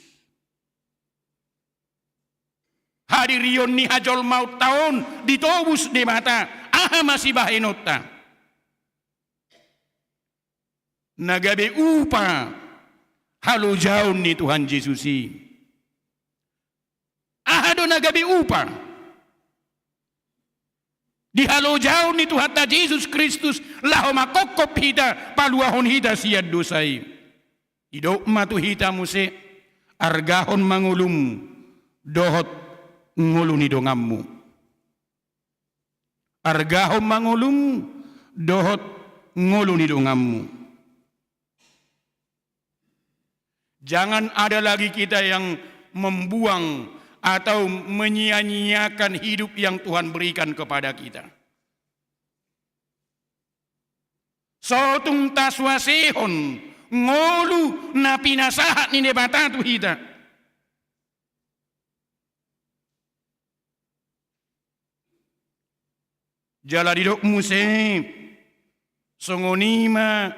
hadirion ni hajolmaonta on ditobus Debata, aha ma sibahenonta? Na gabe upa halojaon ni Tuhan Jesus i. Aha do na gabe upa di halojaon ni Tuhanta Jesus Kristus laho mangkophop hita, paluahon hita sian dosa i? Didok ma tu hita muse, argahon ma ngolum dohot ngolu ni donganmu. Argahon ma ngolum dohot ngolu ni donganmu. Jangan ada lagi kita yang membuang atau menyia-nyiakan hidup yang Tuhan berikan kepada kita. So tung tasuasehon ngolu na pinasahat ni Debata tu hita. Jala didok muse, songon i ma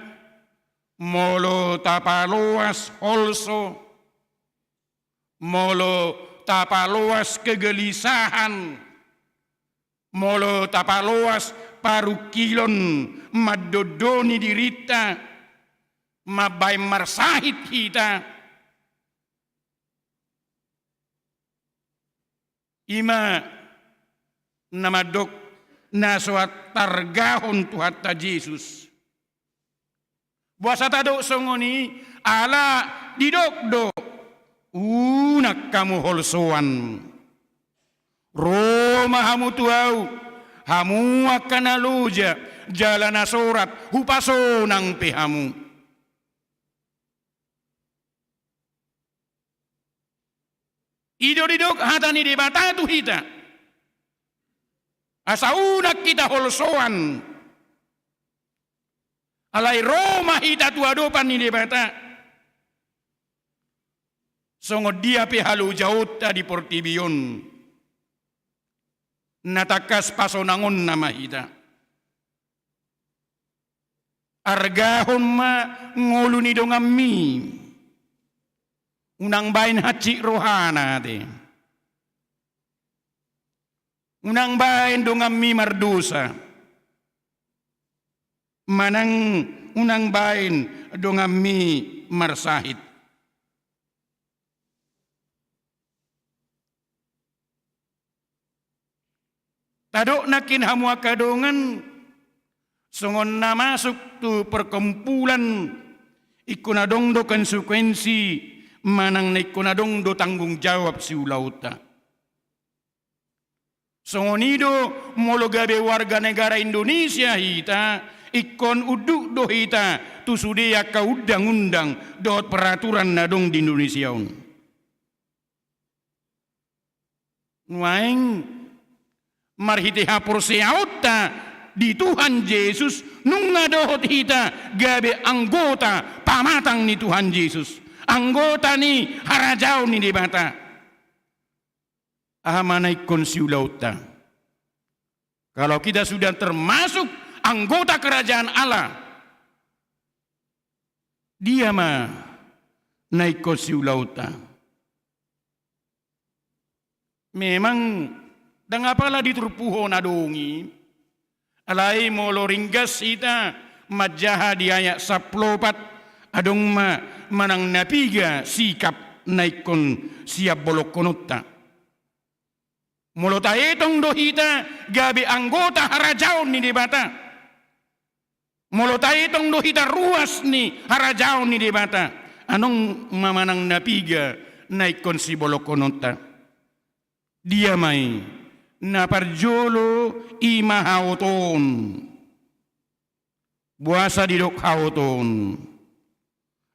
molo tapaloas holso, molo tapaloas kegelisahan, molo tapaloas parungkilon mandondoni dirinta, mambaen marsahit hita. I ma na mandok na so tarargahon Tuhanta Jesus. Boasa tadok songon i? Ala didok do, unang hamu holsoan. Ro ma hamu tu ahu, hamu angka na loja jala na sorat, hupasonang pe hamu. I do didok hata ni Debata tu hita. Asa unang hita holsoan. Alai ro ma hita tu adopan ni Debata. Songon dia pe halojaonta di portibi on, na tangkas pasonangonna ma hita. Argahon ma ngolu ni donganmi. Unang baen hansit rohana ate. Unang baen donganmi mardosa. Manang unang baen donganmi marsahit. Tadok nangkin hamu angka dongan, songon na masuk tu perkumpulan, ingkon adong do konsekuensi, manang na ingkon adong do tanggung jawab siulaonta. Songon i do molo gabe warga negara Indonesia hita, ingkon unduk do hita tu sude angka undang-undang dohot peraturan na adong di Indonesia on. Nuaeng marhite haporseaonta di Tuhan Jesus, nunga dohot hita gabe anggota pamatang ni Tuhan Jesus, anggota ni harajaon ni Debata. Aha ma na ingkon siulaonta? Kalau kita sudah termasuk anggota kerajaan Allah, dia ma na ingkon siulaonta? Memang ndang apala di turpuk on adong i, alai molo ringgas hita manjaha di ayat sampulu opat, adong ma manang na piga sikap na ingkon siambolonghononta. Molo taetong do hita gabe anggota harajaon ni Debata, molo taetong do hita ruas ni harajaon ni Debata, adong ma manang na piga na ingkon sibolonghononta. Dia ma i? Na parjolo i ma haotoon. Boasa didok haotoon?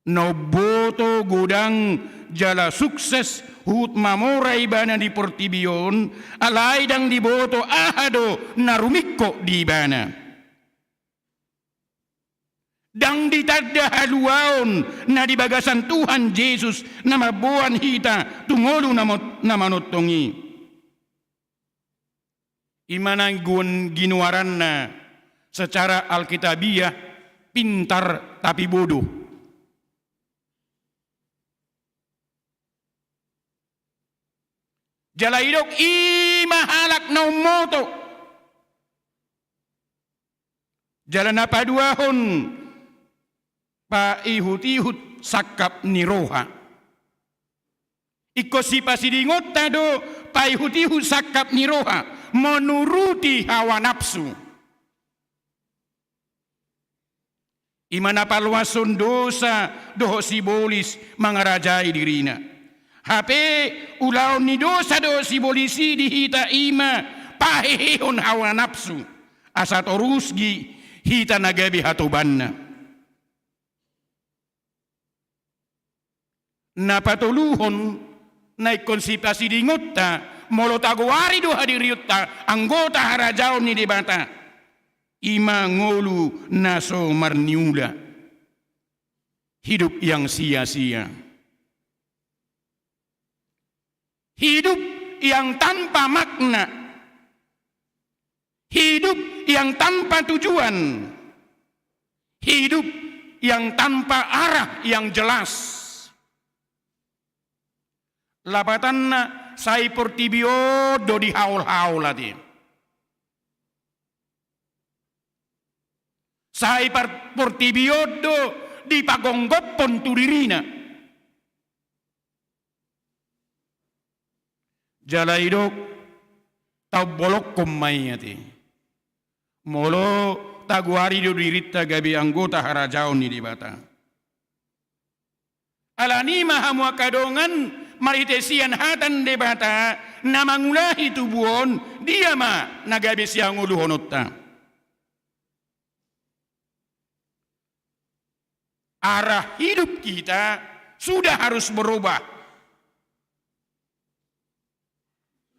Na umboto godang jala sukses huhut mamora ibana di portibi on, alai ndang diboto aha do na rumingkot di ibana. Ndang ditanda haluaon na di bagasan Tuhan Jesus na mamboan hita tu ngolu na mo-, na manongtong i. I ma na ingkon ginoaranna secara alkitabiah pintar tapi bodoh. Jala didok i ma halak na umboto. Jala na paduahon, paihut-ihut sangkap ni roha. Ingkon sipasidingonta do paihut-ihut sangkap ni roha, menuruti hawa nafsu. I ma na paloashon dosa dohot sibolis mangarajai dirina. Hape ulaon ni dosa dohot sibolis i di hita i ma pahehehon hawa nafsu, asa torus gi hita na gabe hatobanna. Na patoluhon, na ingkon sipasidingonta, molo tagoari do hadirionta anggota harajaon ni Debata, I ma ngolu na so marniula. Hidup yang sia-sia. Hidup yang tanpa makna. Hidup yang tanpa tujuan. Hidup yang tanpa arah yang jelas. Lapatanna, sai portibi on do dihaol-haol ate. Sai par-, portibi on do dipagomgophon tu dirina. Jala didok, taombolonghon ma i ate. Molo tagoari do dirinta gabe anggota harajaon ni Debata. Alani i ma hamu angka dongan, marhite sian hata ni Debata na mangulahi tubu on, dia ma na gabe siangoluhononta. Arah hidup kita sudah harus berubah.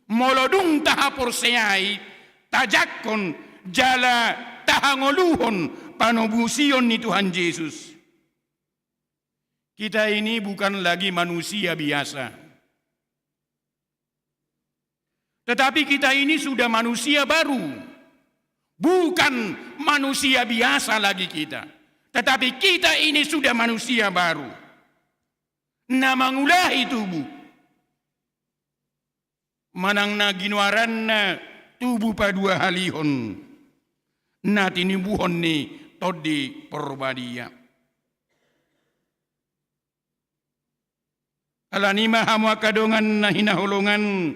Molo dung tahaporseai, tajangkon jala tahangoluhon panobusion ni Tuhan Jesus, kita ini bukan lagi manusia biasa. Tetapi kita ini sudah manusia baru. Bukan manusia biasa lagi kita. Tetapi kita ini sudah manusia baru. Na mangulahi tubu. Manang na ginoaranna tubu paduahalihon. Na tinibuhon ni Tondi Porbadia. Alani i ma hamu angka dongan na hinaholongan,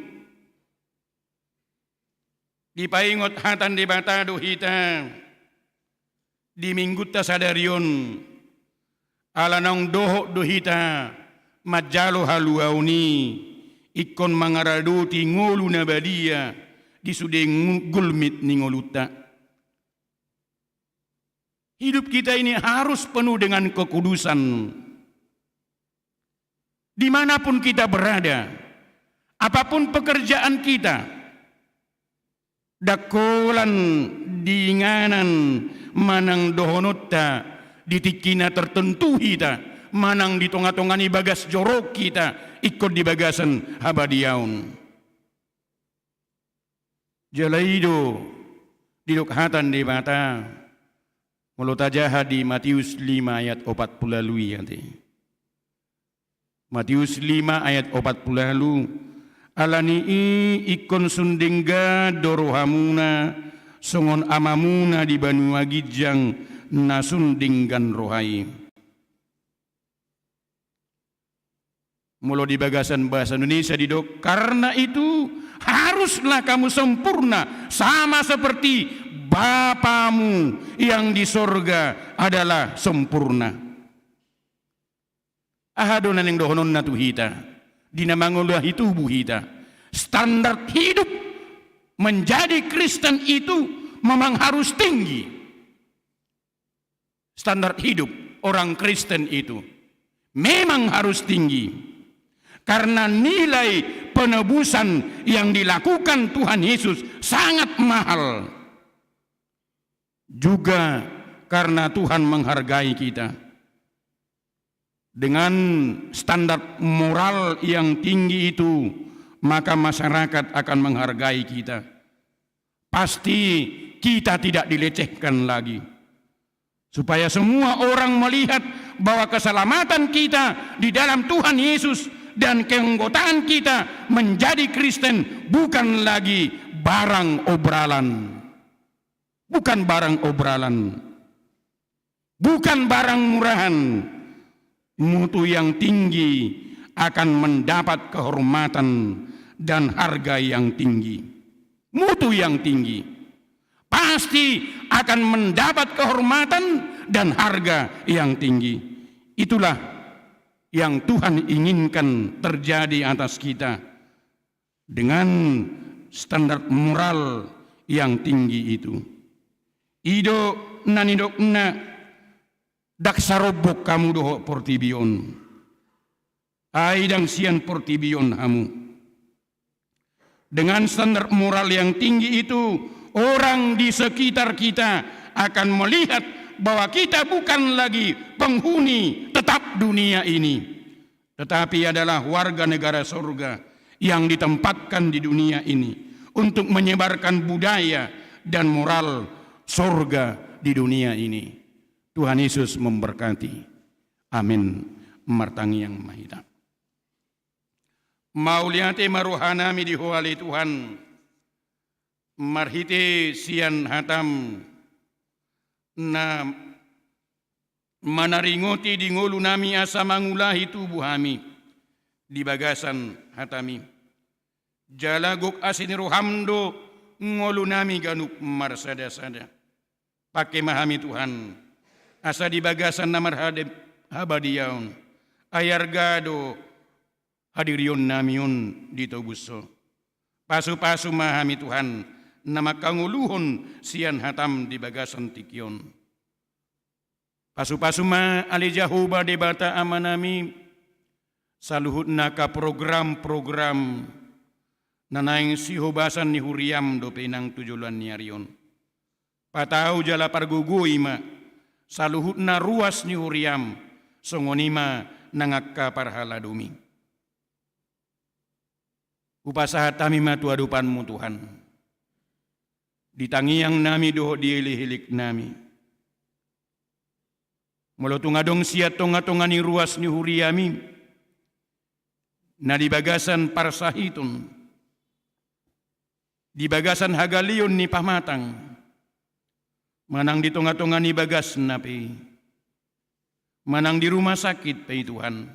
dipaingot hata ni Debata do hita di minggunta sadari on, ala naung dohot do hita manjalo haluaon i, ingkon mangaradoti ngolu na badia di sude ngu-, gulmit ni ngolunta. Hidup kita ini harus penuh dengan kekudusan. Di mana pun kita berada, apa pun pekerjaan kita, ndang holan di inganan manang dohononta di tingki na tertentu hita, manang di tonga-tonga ni bagas joro hita, ingkon di bagasan habadiaon. Jala i do didok hata ni Debata, molo tajaha di Matius lima ayat opat pulu ualu i ate. Matius lima ayat opat pulu ualu, alani i ingkon sun denggan do rohamuna, songon Amamuna di banua ginjang na sun denggan roha i. Molo di bagasan bahasa Indonesia didok, karena itu haruslah kamu sempurna, sama seperti Bapamu yang di sorga adalah sempurna. Aha do na naeng dohononna tu hita, di na mangulahi tubu hita? Standar hidup menjadi Kristen itu memang harus tinggi. Standar hidup orang Kristen itu memang harus tinggi. Karena nilai penebusan yang dilakukan Tuhan Yesus sangat mahal. Juga karena Tuhan menghargai kita. Dengan standar moral yang tinggi itu, maka masyarakat akan menghargai kita. Pasti kita tidak dilecehkan lagi. Supaya semua orang melihat bahwa keselamatan kita di dalam Tuhan Yesus dan keanggotaan kita menjadi Kristen bukan lagi barang obralan. Bukan barang obralan. Bukan barang murahan. Mutu yang tinggi akan mendapat kehormatan dan harga yang tinggi. Mutu yang tinggi pasti akan mendapat kehormatan dan harga yang tinggi. Itulah yang Tuhan inginkan terjadi atas kita. Dengan standar moral yang tinggi itu. I do na nidokna, ndang sarombok hamu dohot portibi on. Ai ndang sian portibi on hamu. Dengan standar moral yang tinggi itu, Orang di sekitar kita akan melihat bahwa kita bukan lagi penghuni tetap dunia ini, tetapi adalah warga negara sorga yang ditempatkan di dunia ini untuk menyebarkan budaya dan moral sorga di dunia ini. Tuhan Yesus memberkati. Amin. Martangiang ma hita. Mauliate ma rohanami di Ho ale Tuhan, marhite sian hataM na manaringoti di ngolunami asa mangulahi tubu hami di bagasan hataMi. Jala gok asi ni rohaM do ngolunami ganup marsada-sada. Pangke ma hami Tuhan, asa di bagasan na marhade-, habadiaon, ai arga do hadirionnami on ditobus Ho. Pasu-pasu ma hami Tuhan, na mangkangoluhon sian hataM di bagasan tingki on. Pasu-pasu ma ale Jahowa Debata Amanami, saluhutna angka program-program na naeng sihobasan ni huriaM dope nang tu joloan ni ari on. Patau jala pargogoi ma saluhutna ruas ni huriaM, songon i ma nang angka parhaladoMi. Hupasahat hami ma tu adopanMu Tuhan, di tangiangnami dohot di elek-eleknami. Molo tung adong sian tonga-tonga ni ruas ni huriaMi, na di bagasan parsahiton, di bagasan hagaleon ni pamatang, manang di tonga-tonga ni bagasna pe, manang di rumah sakit pe Tuhan,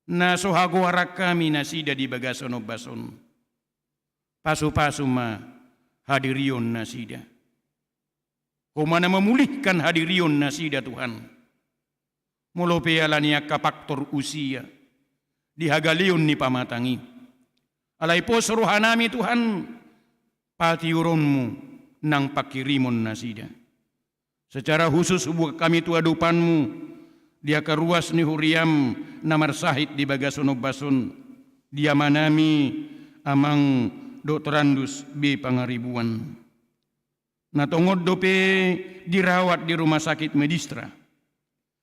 na so hagoaran hami nasida di bagasan ombas on. Pasu-pasu ma hadirion nasida. Ho ma na mamulihkan hadirion nasida Tuhan. Molo pe ala ni angka faktor usia, di hagaleon ni pamatang i. Alai pos rohanami Tuhan, patiuronMu nang pangkirimon nasida. Secara khusus hubuat hami tu adopanMu, di angka ruas ni huriaM na marsahit di bagasan ombas on, di amanami, Amang Doktorandus B Pangaribuan. Na tongon dope dirawat di rumah sakit Medistra.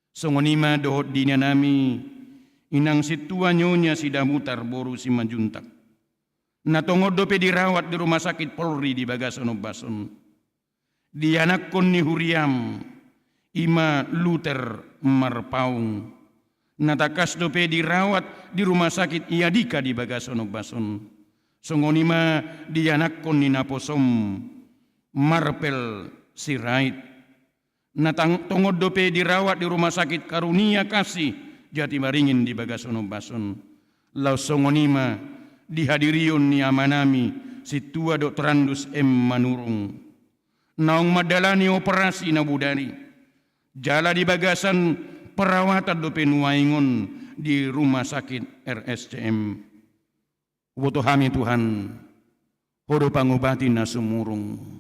Songon i ma dohot di inanami, Inang Sintua Nyonya Sidabutar boru Simanjuntak. Na tongon dope dirawat di rumah sakit Polri di bagasan ombas on. Di anakkon ni huriaM, i ma Luther Marpaung. Na tangkas dope dirawat di rumah sakit Yadika di bagasan ombas on. Songon i ma di anakkon ni naposoM, Marpel Sirait. Na tang-, tongon dope dirawat di rumah sakit Karunia Kasih Jatibaringin di bagasan ombas on. Laos songon i ma di hadirion ni amanami, Sintua Doktorandus M Manurung. Naung mandalani operasi na bodari. Jala di bagasan perawatan dope nuaeng on di rumah sakit R S C M. Huboto hami Tuhan, Ho do pangobati na sumurung.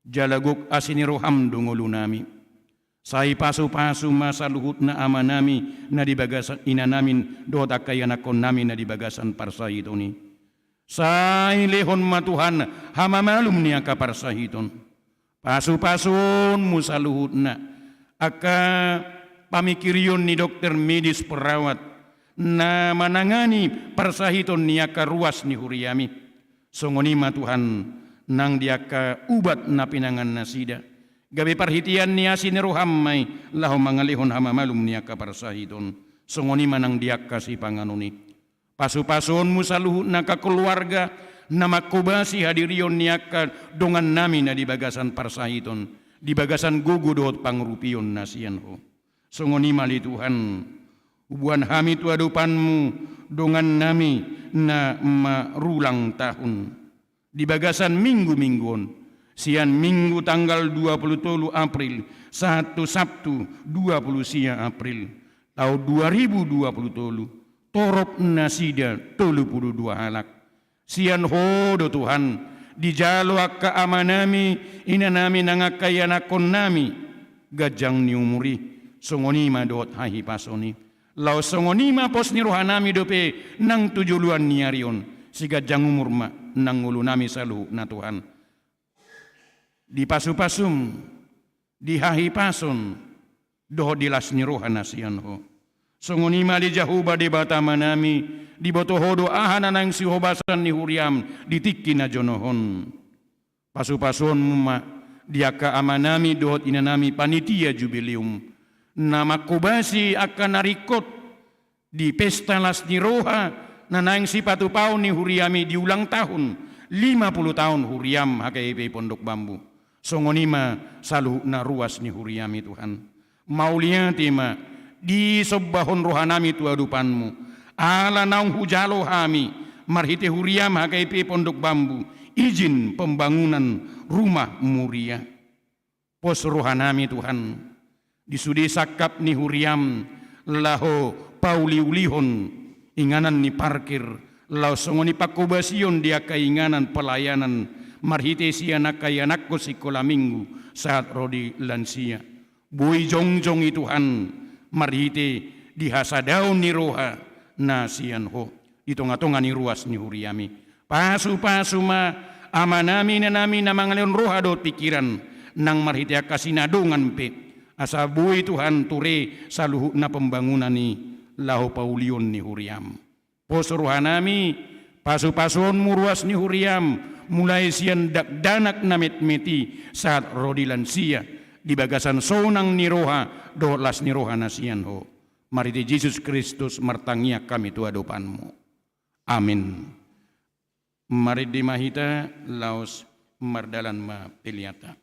Jala gok asi ni rohaM do ngolunami. Sai pasu-pasu ma saluhutna amanami na di bagasan inanami dohot angka ianakkonnami na di bagasan parsahiton i. Sai lehon ma Tuhan hamamalum ni angka parsahiton. Pasu-pasuonMu saluhutna angka pamingkirion ni dokter medis perawat na manangani parsahiton ni angka ruas ni huriaMi. Songon i ma Tuhan nang di angka ubat na pinangan nasida. Gabe parhitean ni asi ni rohaM ma i laho mangalehon hamamalum ni angka parsahiton. Songon i ma nang di angka sipanganon i. Pasu-pasuonMu saluhutna angka keluarga na manghobasi hadirion ni angka dongannami na di bagasan parsahiton, di bagasan gogo dohot pangurupion na sian Ho. Songon i ma ale Tuhan, huboan hami tu adopanMu dongannami na marulang tahun. Di bagasan minggu-minggu on, sian Minggu tanggal dua pulu tolu April sahat tu Sabtu dua pulu sia April taon dua ribu dua pulu tolu, torop nasida tolu pulu dua halak. Sian Ho do Tuhan, dijalo angka amanami, inanami nang angka ianakkonnami, ganjang ni umur i, songon i ma dohot hahipason i. Laos songon i ma pos ni rohanami dope nang tu joloan ni ari on, siganjang umur ma nang ngolunami saluhutna Tuhan. di pasu-pasum, di hahipason, dohot di las ni roha na sian Ho. Songon i ma ale Jahowa Debata Amanami, diboto Ho do aha na naeng sihobasan ni huriaM di tingki na jono on. Pasu-pasuonMu ma di angka amanami dohot inanami panitia jubileum, na manghobasi angka na ringkot di pesta las ni roha na naeng sipatupaon ni huriaMi di ulang tahun lima puluh tahun huriaM H K I P Pondok Bambu. Songon i ma saluhutna ruas ni huriaMi Tuhan. Mauliate ma, disombahon rohanami tu adopanMu. Ala naung hujalo hami, marhite huriaM H K I P Pondok Bambu, izin pembangunan rumah muria. Pos rohanami Tuhan, di sude sangkap ni huriaM, laho pauliulihon inganan ni parkir, laos songon i panghobasion di angka inganan pelayanan, marhite sian angka ianakhon sikola minggu, sahat ro di lansia. Boi jongjong i Tuhan, marhite di hasadaon ni roha na sian Ho, di tonga-tonga ni ruas ni huriaMi. Pasu-pasu ma amanami inanami na mangalehon roha dohot pingkiran, nang marhite angka sinadongan pe, asa boi Tuhan ture saluhutna pembangunan i laho paulion ni huriaM. Pos rohanami, pasu-pasuonMu ruas ni huriaM, mulai sian dakdanak na metmet i sahat ro di lansia, di bagasan sonang ni roha dohot las ni roha na sian Ho. Marhite Jesus Kristus martangiang hami tu adopanMu. Amin. Marende ma hita, laos mardalan ma peleanta.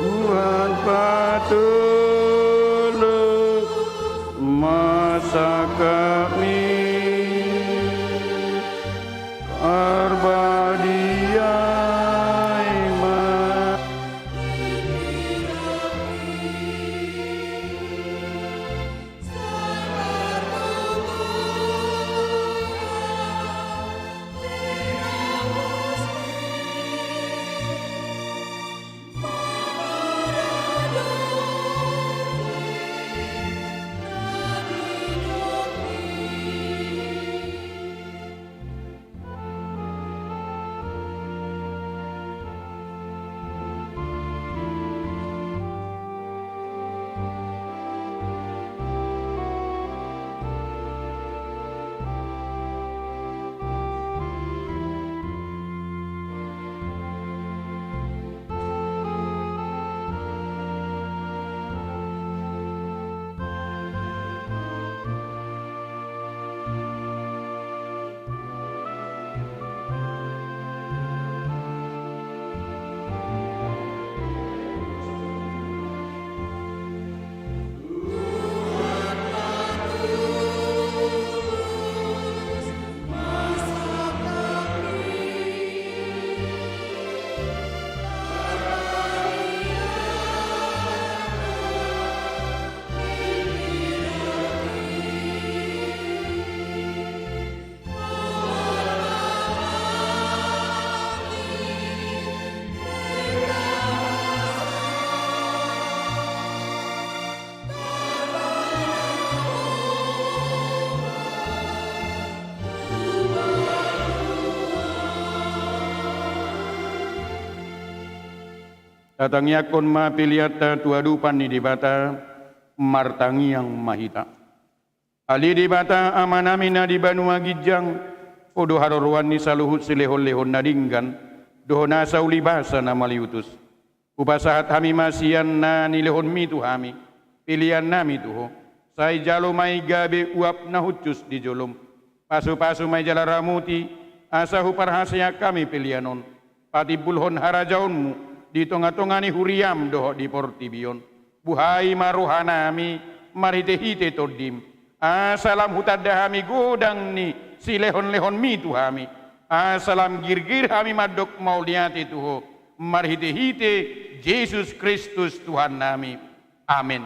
Tuhan patolus ma sangkapmi, parbadiai ma. Tatangiangkon ma peleanta tu adopan ni Debata. Martangiang ma hita. Ale Debata Amanami na di banua ginjang, Ho do haroroan ni saluhut silehonlehon na denggan dohot nasa ulibasa na maliutus. Hupasahat hami ma sian na nilehonMi tu hami peleannami tu Ho, sai jalo ma i gabe uap na hushus di joloM. Pasupasu ma i jala ramoti, asa huparhaseang hami pelean on patimbulhon harajaonMu di tongatonga ni huriaM dohot di portibi on. Buhai ma rohanami marhitehite TondiM, asa lam hutanda hami godang ni silehonlehonMi tu hami, asa lam girgir hami mandok mauliate tu Ho marhitehite Jesus Kristus Tuhannami. Amen.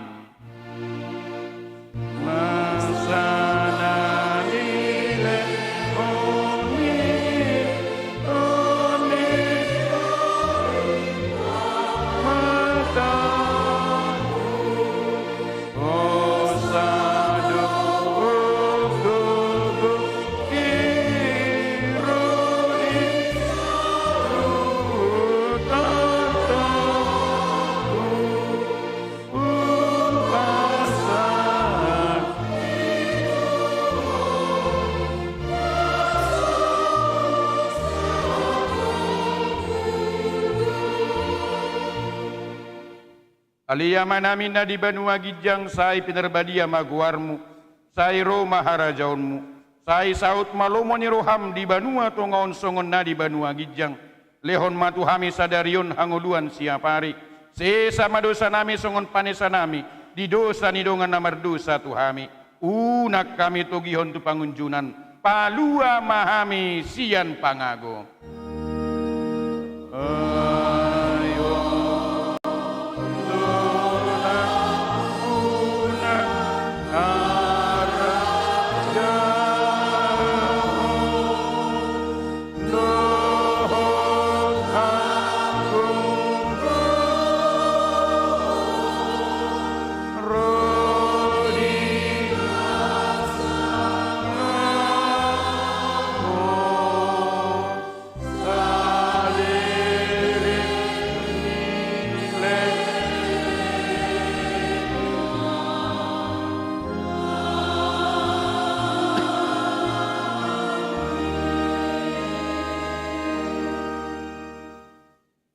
Ale Amanami na di banua ginjang, sai pinarbadia ma goarMu, sai ro ma harajaonMu, sai saut ma lomo ni rohaM di banua tonga on songon na di banua ginjang. Lehon ma tu hami sadari on hangoluan siapari. Sesa ma dosanami songon panesanami di dosa ni dongan na mardosa tu hami. Unang hami togihon tu pangunjunan, palua ma hami sian pangago.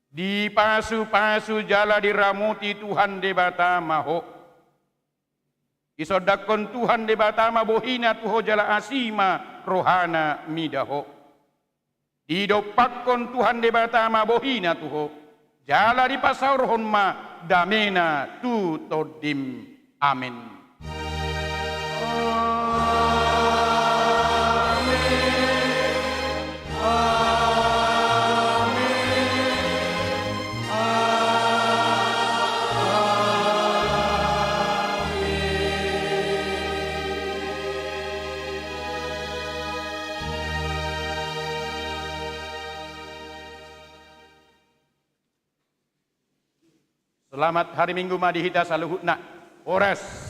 Dipasupasu jala diramoti Tuhan Debata ma ho. Isondangkon Tuhan Debata ma bohiNa tu ho jala asi ma rohaNa mida ho. Didompakkon Tuhan Debata ma bohiNa tu ho, jala dipasaorhon ma dameNa tu tondim. Amen. Selamat hari Minggu ma di hita saluhutna. Horas.